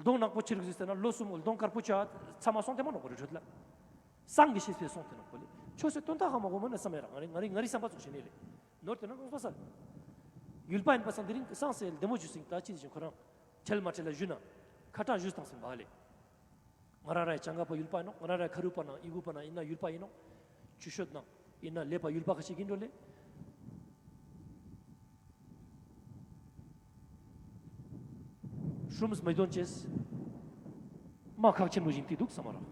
གདོང་ནག་པོ་ཆེ་རིག་ཟེར་ན་ལོ་གསུམ་གདོང་དཀར་པོ་ཆ་མཚམས་མ་སོང་སྟེ་མ་ནོག་པ་རི་ཁྲོད་ལ། སངས་རྒྱས་ཤེས་པའི་སོང་སྟེ་ནོག་པ་ལེ། ཆོས་སི་དོན་དག་ཧ་མ་གོ་མ་ན་བསམ་ཡ་ར་ང་རི་ང་རི་ང་རི་བསམ་པ་ཙོགས་ཤིག་ནི་ལེ། ནོར་ཏེ་ན་ལོངས་པ་ས། ཡུལ་པ་ཡིན་པ་སང་དེ་རིང་སངས་སེ་བདེ་མོ་ཞུ་སིང་ད་ཅི་དེ་བཞིན་ཁོ་རང་ཁྲེལ་མ་ཁྲེལ་ལ་ཞུ་ན་ཁ་གྲངས་ཞུས་བཏང་སིང་བ་ལེ། ང་རང་ར་ཡ་ཅང་ག་པ་ཡུལ་པ་ཡིན་ནོག། ང་རང་ར་ཡ་ཁ་རུ་པ་ནང་ཨི་གུ་པ་ནང་ཡིན་ན་ཡུལ་པ་ཡིན་ནོག། ཆུ་ཤོད་ནང་ཡིན་ན་ལེ་པ་ཡུལ་པ་ཁ་ཅིག་ཡིན་འགྲོ་ལེ། སྲུམས་མི་དོན་ཅེས། མ་ཁག་ཆེན་མོ་ཞིག་ཏེ་དུག་བསམ་མ་རག།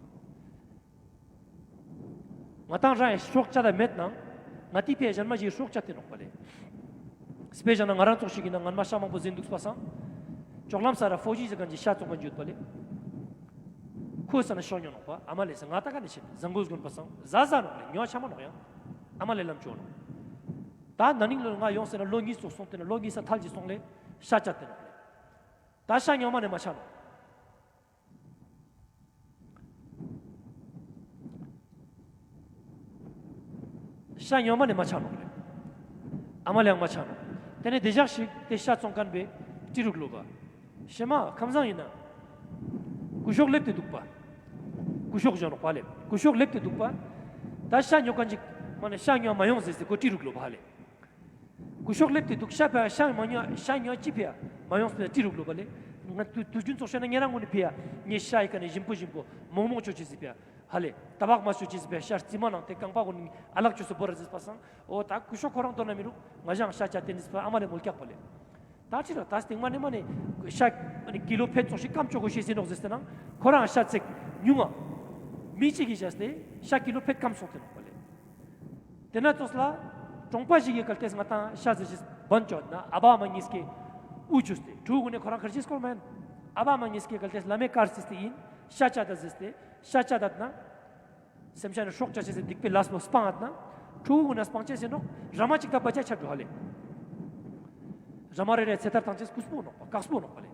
ང་ཏང་རང་ཡ་སྲོག་བཅད་ད་མེད་ནང་ང་ཏི་ཕི་ཡ་གཞན་མ་ཞིག་སྲོག་བཅད་དེ་ནོག་པ་ལེ། དཔེ་བཞག་ན་ང་རང་ཙོགས་ཤིག་ཡིན་ན་ངན་མ་ཤ་མང་པོ་ཟིན་དུག་པ་སང་། ཅོག་ལམ་ས་ར་ཧྥོ་ཇི་ཟེར་མཁན་གྱི་ཤ་བཙོང་མཁན་ཡོད་པ་ལེ། ཁོས་ས་ན་ཤོ་ཉོ་ནོག་པ་ཨ་མ་ལེ་ས་ང་ཏང་ཀ་ནེ་ཤེས་ཟང་གོས་གོན་པ་སང་ཟ་ཟ་ནོག་ལེ་ཉོ་ཆ་མ་ནོག་ཡང་། ཨ་མ་ལེ་ལམ་ཅོ་ནོག། ད་ན་ནིང་ལོ་ང་ཡོང་སེ་ན་ལོ་གཉིས་ཙོགས་སོང་སྟེ་ན་ལོ་གཉིས་ས་ཐལ་གྱི་སོང་ལེ་ཤ་བཅད་དེ་ནོག་ལེ། ད་ཤ་ཉོ་མ་ནེ་མ་ཆ་ནོག། ཤ་ཉོ་མ་ནེ་མ་ཆ་ནོག་ལེ། ཨ་མ་ལེ་ཡང་མ་ཆ་ནོག། དེ་ནེ་དེ་ཞག་ཞིག་དེ་ཤ་བཙོང་མཁན་པའི་སྤྲེལ་རིགས་ལོ་པ། ཤེ་མ་ཁམས་བཟང་ཡིན་ན། སྐུ་ཤོགས་སླེབས་ཏེ་དུག་པ། སྐུ་ཤོགས་བཞག་ནོག་པ་ལེ། སྐུ་ཤོགས་སླེབས་ཏེ་དུག་པ། ད་ཤ་ཉོ་མཁན་ཅིག་མ་ནེ་ཤ་ཉོ་མ་ཡོང་ཟེར་ཟེར་ཁོ་སྤྲེལ་རིགས་ལོ་པ་ལེ། སྐུ་ཤོགས་སླེབས་ཏེ་དུག་ཤ་ཕ་ཤ་མ་ཉོ་ཤ་ཉོ་ཅི་ཕི་ཡ་མ་ཡོང་སྤེ་སྤྲེལ་རིགས་ལོ་པ་ལེ། ང་དུས་དུས་རྒྱུན་ཙོགས་ཤེ་ན་ཉེ་རང་ངུན་ནི་ཕི་ཡ་ངེ་ཤ་ཡི་ཀ་ནེ་ཞིམ་པོ་ཞིམ་པོ་མོག་མོག་ཅོ་ཅེས་སི་ཕི་ཡ་ཧ་ལེ་ཏ་བག་མ་ཅོ་ཅེས་སི་ཕི་ཡ་ཤ་རྩི་མ་ནང་དེ་རྐང་པ་གུན་ནི་ཨ་ལག་ཅོས་སེ་བོར་ར་ཟེར་པ་སང་འོ་ད་སྐུ་ཤོགས་ཁོ་རང་དོན་ན་མི་རུག་ང་ཞའང་ཤ་ཅ་དེ་ནི་སྤེ་ཨ་མ་ལེ་མོལ་ཀྱག་པ་ལེ། ད་ཅི་ར་ད་སྟིང་མ་ནེ་མ་ནེ་ཤ་ཀི་ལོ་ཕེད་ཙོགས་ཤིག་སྐམ་ཅོ་གོ་ཤེས་ཟེར་ནོག་ཟེར་ཏེ་ན་ཁོ་རང་ཤ་ཚིག་ཉུང་ང་མི་གཅིག་གི་བཞག་སྟེ་ཤ་ཀི་ལོ་ཕེད་སྐམ་སོང་སྟེ་ནོག་པ་ལེ། དེ་ན་ཙོགས་ལ་གྲོང་པ་ཞིག་གི་གལ་ཏེ་ང་ཏང་ཤ་ཟེར་ཞིག་བན་ཅོ་ན་ཨ་བ་མ་ཉིས་ཀེ་འུ་ཅུས་ཏེ་ཕྲུ་གུ་ནེ་ཁོ་རང་ཁར་ཅིག་སྐོར་མེན། ཨ་བ་མ་ཉིས་ཀེ་གལ་ཏེ་བླ་མའི་བཀའ་རྩིས་ཏེ་ཡིན་ཤ་ཅ་ད་ཟེར་ཏེ་ཤ་ཅ་ད་ན་སེམས་ཅན་ནི་སྲོག་ཅ་ཅེས་སི་སྡིག་པའི་ལས་པོ་སྤང་ཨ་ད་ན་ཕྲུ་གུ་ན་སྤང་ཅེས་ཟེར་ནོག་ར་མ་ཅིག་ད་བ་ཅ་ཆ་འགྲོ་ཧ་ལེ། ར་མ་རེ་རེ་ཚེ་ཐར་ཐང་ཅེས་ཀུས་པོ་ནོག་པ་ཀགས་པོ་ནོག་པ་ལེ།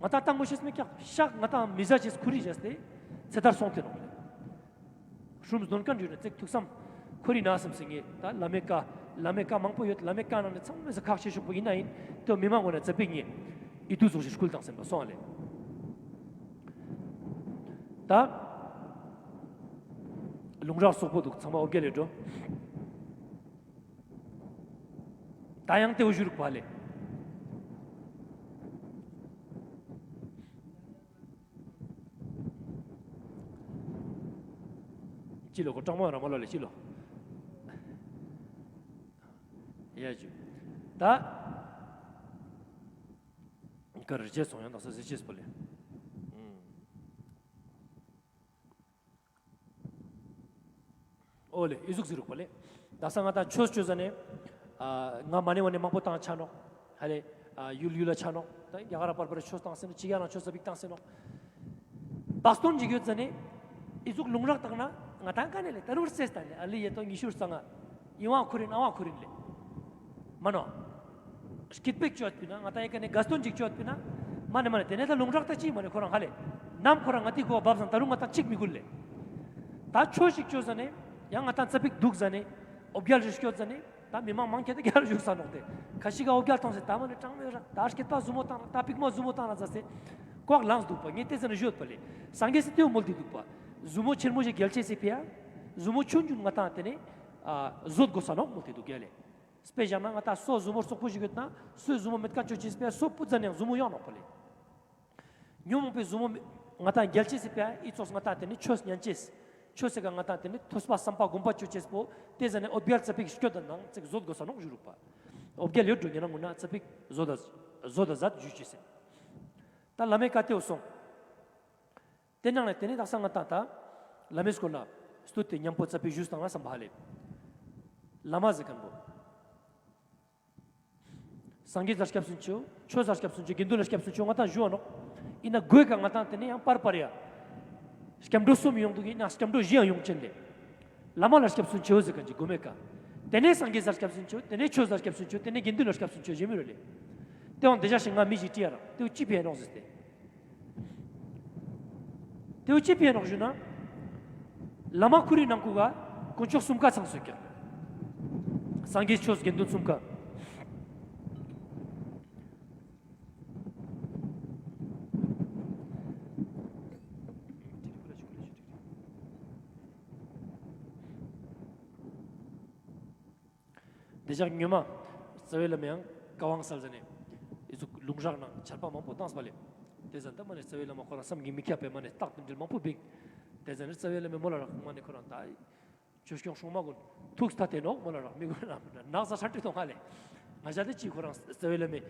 ང་ཏང་ཏང་གོ་ཤེས་མེད་ཀྱག་ཤ་ང་ཏང་མི་ཟ་ཅེས་ཁུར་རི་བཞག་སྟེ་ཚེ་ཐར་སོང་སྟེ་ནོག་ལེ། སྲུམས་དོན་ཀ་འདྲུ་ན་ཚིག་ཐུགས་བསམ་ཁོ་རི་ན་བསམ་སེ་ངེ་ད་བླ་མའི་བཀའ་བླ་མའི་བཀའ་མང་པོ་ཡོད། བླ་མའི་བཀའ་ནང་ནེ་ཚང་མའི་ས་ཁག་ཆེ་ཤོས་པོ་ཡིན་ན་ཡིན་དེ་མི་མང་ངོ་ན་ཙ་པིག་ངེ་ཡིད་དུ་ཟུག་ཞིག་སྐུལ་དང་སེམས་པ་སོང་ཨ་ལེ། ད་ལུང་རག་སོག་པོ་དུག་ཚང་མ་འོ་བརྒྱལ་ལེ་འགྲོ། ད་ཡང་དེ་འོ་ཞུ་རུག་པ་ལེ། ཅི་ལོ་ཁོ་གྲང་མོ་ར་མ་ལོ་ལེ་ཅི་ལོ། ཡ་ཇུ། ད་ག་རེ་བྱས་སོང་ཡང་དག་ས་ཟེར་ཅེས་པོ་ལེ། འོ་ལེ་ཨི་ཟུག་ཟེར་རུག་པ་ལེ། དག་ས་ང་ཏང་ཆོས་ཅོ་ཟ་ནེ་ང་མ་ནེ་མ་ནེ་མང་པོ་བཏང་ཆ་ནོག་ཧ་ལེ། ཡུལ་ཡུལ་ལ་ཆ་ནོག་ད་རྒྱ་གར་པར་པར་ཆོས་བཏང་སེ་ནོག་ཅི་རྒྱ་ནང་ཆོས་ཟ་བིག་བཏང་སེ་ནོག་བག་སྟོན་ཅིག་ཡོད་ཟ་ནེ་ཨི་ཟུག་ལུང་རག་བཏང་ན་ང་ཏང་ཀ་ནེ་ལེ་ད་རུར་སེ་སྟན་ལེ་ཨ་ལི་ཡེ་ཏོ་ཉི་ཤུ་རྩ་ལྔ་ཡི་ཝང་ཁུ་རིན་ཨ་ཝང་ཁུ་རིན་ལེ། མ་ནོ། སྐྱིད་པོ་ཅོ་ཡོད་པིན་ན་ང་ཏང་ཡེ་ཀ་ནེ་དགའ་སྟོན་ཅིག་ཅོ་ཡོད་པིན་ན། མ་ནེ་མ་ནེ་དེ་ནེ་ད་ལུང་རག་ད་ཅི་མ་ནེ་ཁོ་རང་ཧ་ལེ། ནམ་ཁོ་རང་ང་ཏི་གོ་བབ་སང་ད་རུང་ང་ཏང་ཅིག་མི་གུལ་ལེ། ད་ཆོས་ཤིག་ཅོ་ཟ་ནེ་ཡང་ང་ཏང་ཙ་པིག་དུག་ཟ་ནེ་འོ་བརྒྱལ་རེ་སྐྱོད་ཟ་ནེ་ད་མི་མང་མང་ཁྱེད་ད་རྒྱལ་རེ་ཞུགས་ས་ནོག་ཏེ་ཁ་ཤིག་ག་འོ་བརྒྱལ་ཐོང་སེ་ད་མ་ནེ་གྲང་མོ་ར་ད་སྐྱིད་པ་ཟུ་མོ་བཏང་ད་པིག་མོ་ཟུ་མོ་བཏང་ན་ཟ་སེ་ཀོག་ལངས་དུག་པ་ངས་ཏེ་ཟ་ནེ་ཞུ་ཡོད་པ་ལེ། སངས་རྒྱས་སི་ཏེའུ་མོལ་ཏེ་དུག་པ། ཟུ་མོ་ཆེན་མོ་ཞིག་རྒྱལ་ཅེས་སི་ཕི་ཡ། ཟུ་མོ་ཆུང་ཆུང་ང་ཏང་ཏེ་ནེ་ཨ་བཟོད་དགོས་ས་ནོག་མོལ་ཏེ་དུག་ཡ་ལེ། དཔེ་བཞག་ན་ང་ཏང་སོ་ཟུ་མོ་རྩོག་པོ་ཞིག་ཡོད་ན་སོའི་ཟུ་མོ་མེད་ཁན་ཅོ་ཅེས་སི་ཕི་ཡ་སོ་སྤུ་ཙམ་ཡང་ཟུ་མོ་ཡོང་ནོག་པ་ལེ། ཉོན་མོངས་པའི་ཟུ་མོ་མེ་ང་ཏང་རྒྱལ་ཅེས་སི་ཕི་ཡ་ཨི་ཙོགས་ང་ཏང་ཏེ་ནེ་ཆོས་ཉན་ཅེས། ཆོས་སི་ཀ་ང་ཏང་ཏེ་ནེ་ཐོས་པ་བསམ་པ་སྒོམ་པ་ཅོ་ཅེས་པོ་ཏེ་ཟ་ནེ་འོ་བརྒྱལ་ཙ་པིག་སྐྱོད་ད་ནང་ཙིག་བཟོད་དགོས་ས་ནོག་ཞུ་རུག་པ། འོ་བརྒྱལ་ཡོད་འགྲོ་ཉན་ན་ངུ་ན་ཙ་པིག་བཟོད་ད་བཟོད་ད་ཟད་ཞུ་ཅེས་སེ། ད་བླ་མའི་བཀའ་ཏེའུ་སོང་། ཏེ་ནང་ནེ་ཏེ་ནེ་དག་ས་ང་ཏང་ད་བླ་མའི་སྐོར་ལ་སྟོད་དེ་ཉམ་པོ་ཙ་པིག་ཞུས་ཏང་ན་སམ་བ་ཧ་ལེ། བླ་མ་ཟེར་ཁན་བོ་སངས་རྒྱས་ལ་སྐྱབས་སུ་མཆིའོ། ཆོས་ལ་སྐྱབས་སུ་མཆིའོ། དགེ་འདུན་ལ་སྐྱབས་སུ་མཆིའོ། ང་ཏང་ཞུའ་ནོག། ཨིན་ན་གོའི་ཀ་ང་ཏང་ཏེ་ནེ་ཡང་པར་པར་ཡ་སྐྱབས་འགྲོ་གསུམ་ཡོང་དུག། ཨིན་ན་སྐྱབས་འགྲོ་བཞི་ཡང་ཡོང་ཅེན་ལེ། བླ་མ་ལ་སྐྱབས་སུ་མཆིའོ་ཟེར་ཁན་ཅིག་གོ་མེད་ཀ། ཏེ་ནེ་སངས་རྒྱས་ལ་སྐྱབས་སུ་མཆིའོ། ཏེ་ནེ་ཆོས་ལ་སྐྱབས་སུ་མཆིའོ། ཏེ་ནེ་དགེ་འདུན་ལ་སྐྱབས་སུ་མཆིའོ་ཞུ་མི་རུ་ལེ། ཏེ་འོང་ཏེ་ཞག་ཞིག་ང་མི་ཞིག་དྲིས་ཡ་རག། ཏེ་བོ་ཅི་ཕི་ཡ་ནོག་ཟེར་ཏེ། ཏེ་བོ་ཅི་ཕི་ཡ་ནོག་ཞུ་ན། བླ་མ་ཁོ་རའི་ནང་ཁུ་ག་དཀོན་མཆོག་གསུམ་ཀ་ཚང་སོང་ཀྱག། སངས་རྒྱས་ཆོས་དགེ་འདུན་གསུམ་ཀ། ཏེ་ཞག་ཉི་མ་རྩ་བའི་བླ་མའི་ཡང་བཀའ་དབང་སལ་ཟ་ནེ་ཨི་ཟུག་ལུང་རག་ནང་ཆར་པ་མང་པོ་ཏང་ས་ལེ། ཏེ་ཟ་ནེ་ད་མ་ནེ་རྩ་བའི་བླ་མ་ཁོ་རང་སམ་གྱིས་མི་ཁྱབ་པའི་མ་ནེ་རྟགས་དེ་འདྲ་མང་པོ་བིག། ཏེ་ཟ་ནེ་རྩ་བའི་བླ་མའི་མོལ་ལ་རག། མ་ནེ་ཁོ་རང་ད་ཆོས་སྐྱོང་སྲུང་མ་གུན་ཐུགས་ཐད་དེ་ནོག་མོལ་ལ་རག། མི་གུན་ནག་ས་ཧྲ་ཏི་ཏོང་ཧ་ལེ། ང་ཞ་ཏེ་ཅི་ཁོ་རང་རྩ་བའི་བླ་མའི་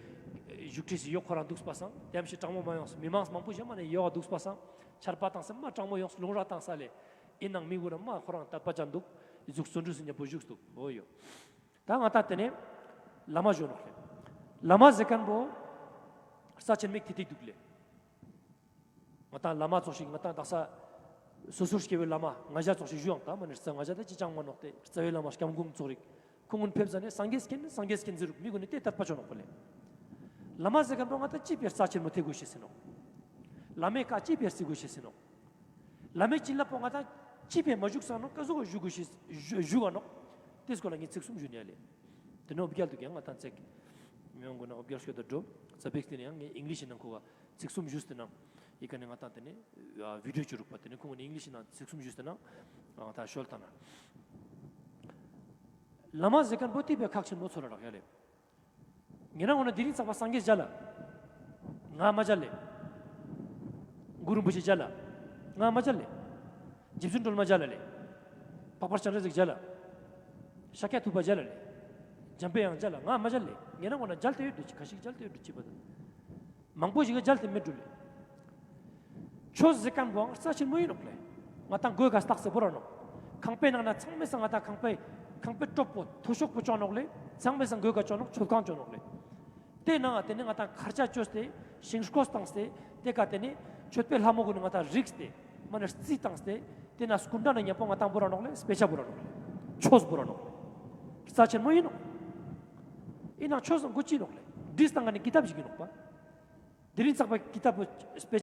བཞུགས་ཁྲི་སི་ཡོག་ཁོ་རང་དུགས་པ་སང་ཏེམ་ཞིག་གྲང་མོ་མ་ཡོངས། མི་མང་མང་པོ་ཞིག་མ་ནེ་ཡོག་དུགས་པ་སང་ཆར་པ་ཏང་སེ་མ་གྲང་མོ་ཡོངས། ལུང་རག་ཏང་ས་ལེ། ཨིན་ནའང་མི་གུན་ན་མ་ཁོ་རང་དད་པ་ཅན་དུག། ཨི་ཟུག་བརྩོན་འགྲུས་སི་ཉམ་པོ་བཞུགས་དུག། འོ་ཡོ། ད་ང་ཏང་ཏེ་ནེ་བླ་མ་ཞུའ་ནོག་ལེ། བླ་མ་ཟེར་ཁན་བོ་རྩ་ཆེན་མིག་ཏེ་ཏིག་དུག་ལེ། ང་ཏང་བླ་མ་ཙོགས་ཤིག་ང་ཏང་དག་ས་སོ་སོར་སྐྱེ་བོའི་བླ་མ་ང་ཞ་ཙོགས་ཤིག་ཞུའང་ད་མ་ནེ་རྩ་ང་ཞ་ད་ཅི་ཅང་མ་ནོག་སྟེ། རྩ་བའི་བླ་མ་སྐྱབས་མགོན་ཙོགས་རིག་ཁོང་གུན་ཕེབས་ཟ་ནེ་སངས་རྒྱས་མཁྱེན་སངས་རྒྱས་མཁྱེན་ཟེར་རུག། མི་གུན་ནི་ཏེ་དད་པ་ཅོ་ནོག་པ་ལེ། བླ་མ་ཟེར་ཁན་བོ་ང་ཏང་ཅི་ཕི་ཡ་རྩ་ཆེན་མོ་ཏེ་གོས་ཤེས་སི་ནོག། བླ་མའི་བཀའ་ཅི་ཕི་ཡ་རྩི་གོས་ཤེས་སི་ནོག། བླ་མའི་བྱིན་རླབས་པོ་ང་ཏང་ཅི་ཕི་ཡ་མ་ཞུགས་ས་ནོག། ཀ་ཟུག་ག་ཞུགས་གོས་ཤེས་ཞུ་ཞུགས་ག་ནོག། ཏེ་སྐོར་ལ་ངའི་ཚིག་གསུམ་ཞུ་ནི་ཡ་ལེ། ཏེ་ནེ་འོ་བརྒྱལ་དུག་ཡང་ང་ཏང་ཚེག་མི་ཡོང་གོ་ན་འོ་བརྒྱལ་སྐྱོད་དུ་འགྲོ། ཙ་པིག་ཏེ་ནེ་ཡང་ངའི་ཨིང་ལིཤ་ནང་ཁུ་ག་ཚིག་གསུམ་ཞུས་ཏེ་ནང་ཨི་ཀ་ནེ་ང་ཏང་ཏེ་ནེ་ཨ་བི་ཌིའོ་ཅོ་རུག་པ། ཏེ་ནེ་ཁོང་གུན་ནི་ཨིང་ལིཤ་ནང་ཚིག་གསུམ་ཞུས་ཏེ་ནང་ང་ཏང་ཤོལ་ཏང་ན། བླ་མ་ཟེར་ཁན་བོ་ཏེ་བོ་ཁག་ཆེན་མོ་ཚོར་ར་རག་ཡ་ལེ། ངེ་རང་ངོ་ན་དེ་རིང་ཚག་པ་སངས་རྒྱས་མཇལ་ལ་ང་མ་མཇལ་ལེ། གུ་རུ་རིན་པོ་ཆེ་མཇལ་ལ་ང་མ་མཇལ་ལེ། རྗེ་བཙུན་སྒྲོལ་མ་མཇལ་ལ་ལེ། འཕགས་པ་སྤྱན་རས་གཟིགས་མཇལ་ལ། ཤཱཀྱ་ཐུབ་པ་མཇལ་ལ་ལེ། འཇམ་པའི་དབྱངས་མཇལ་ལ་ང་མ་མཇལ་ལེ། ངེ་རང་ངོ་ན་མཇལ་ཏེ་ཡོད་དུ་ཅི་ཁ་ཤིག་མཇལ་ཏེ་ཡོད་དུ་ཅི་པ་དང་། མང་པོ་ཞིག་ག་མཇལ་ཏེ་མི་འགྲུབ་ལེ། ཆོས་ཟེར་ཁན་བོའང་རྩ་ཆེན་མོ་ཨིན་ནོག་ལེ། ང་ཏང་གོའི་ཀ་རྟགས་སེ་བོར་ར་ནོག། ཁང་པའི་ནང་ན་ཚང་མའི་སང་ང་ཏང་ཁང་པའི་ཁང་པའི་ཀྲོབ་པོ་མཐོ་ཤོས་པོ་ཅོ་ནོག་ལེ། ཚང་མའི་སང་གོའི་ཀ་ཅོ་ནོག། མཆོད་ཁང་ཅོ་ནོག་ལེ། ཏེ་ནང་ང་ཏེ་ནེ་ང་ཏང་ཁར་ཆ་ཅོས་ཏེ་ཤིང་སྐོས་ཏང་སྟེ་ཏེ་ཀ་ཏེ་ནེ་མཆོད་པའི་ལྷ་མོ་གུན་ནི་ང་ཏང་རིགས་ཏེ་མ་ནེ་རྩི་ཏང་སྟེ་ཏེ་ན་སྐུ་འདྲ་ན་ཉམ་པོ་ང་ཏང་བོར་ར་ནོག་ལེ། སྤེ་ཆ་བོར་ར་ནོག་ལེ། ཆོས་བོར་ར་ནོག་ལེ། རྩ་ཆེན་མོ་ཨིན་ནོག། ཨིན་ནའང་ཆོས་སང་གོ་ཅི་ནོག་ལེ། བྲིས་ཏང་ང་ནི་ཀི་ཏབ་ཞིག་ཨིན་ནོག་པ། དེ་རིང་ཚག་པ་ཀི་ཏབ་པོ་སྤེ་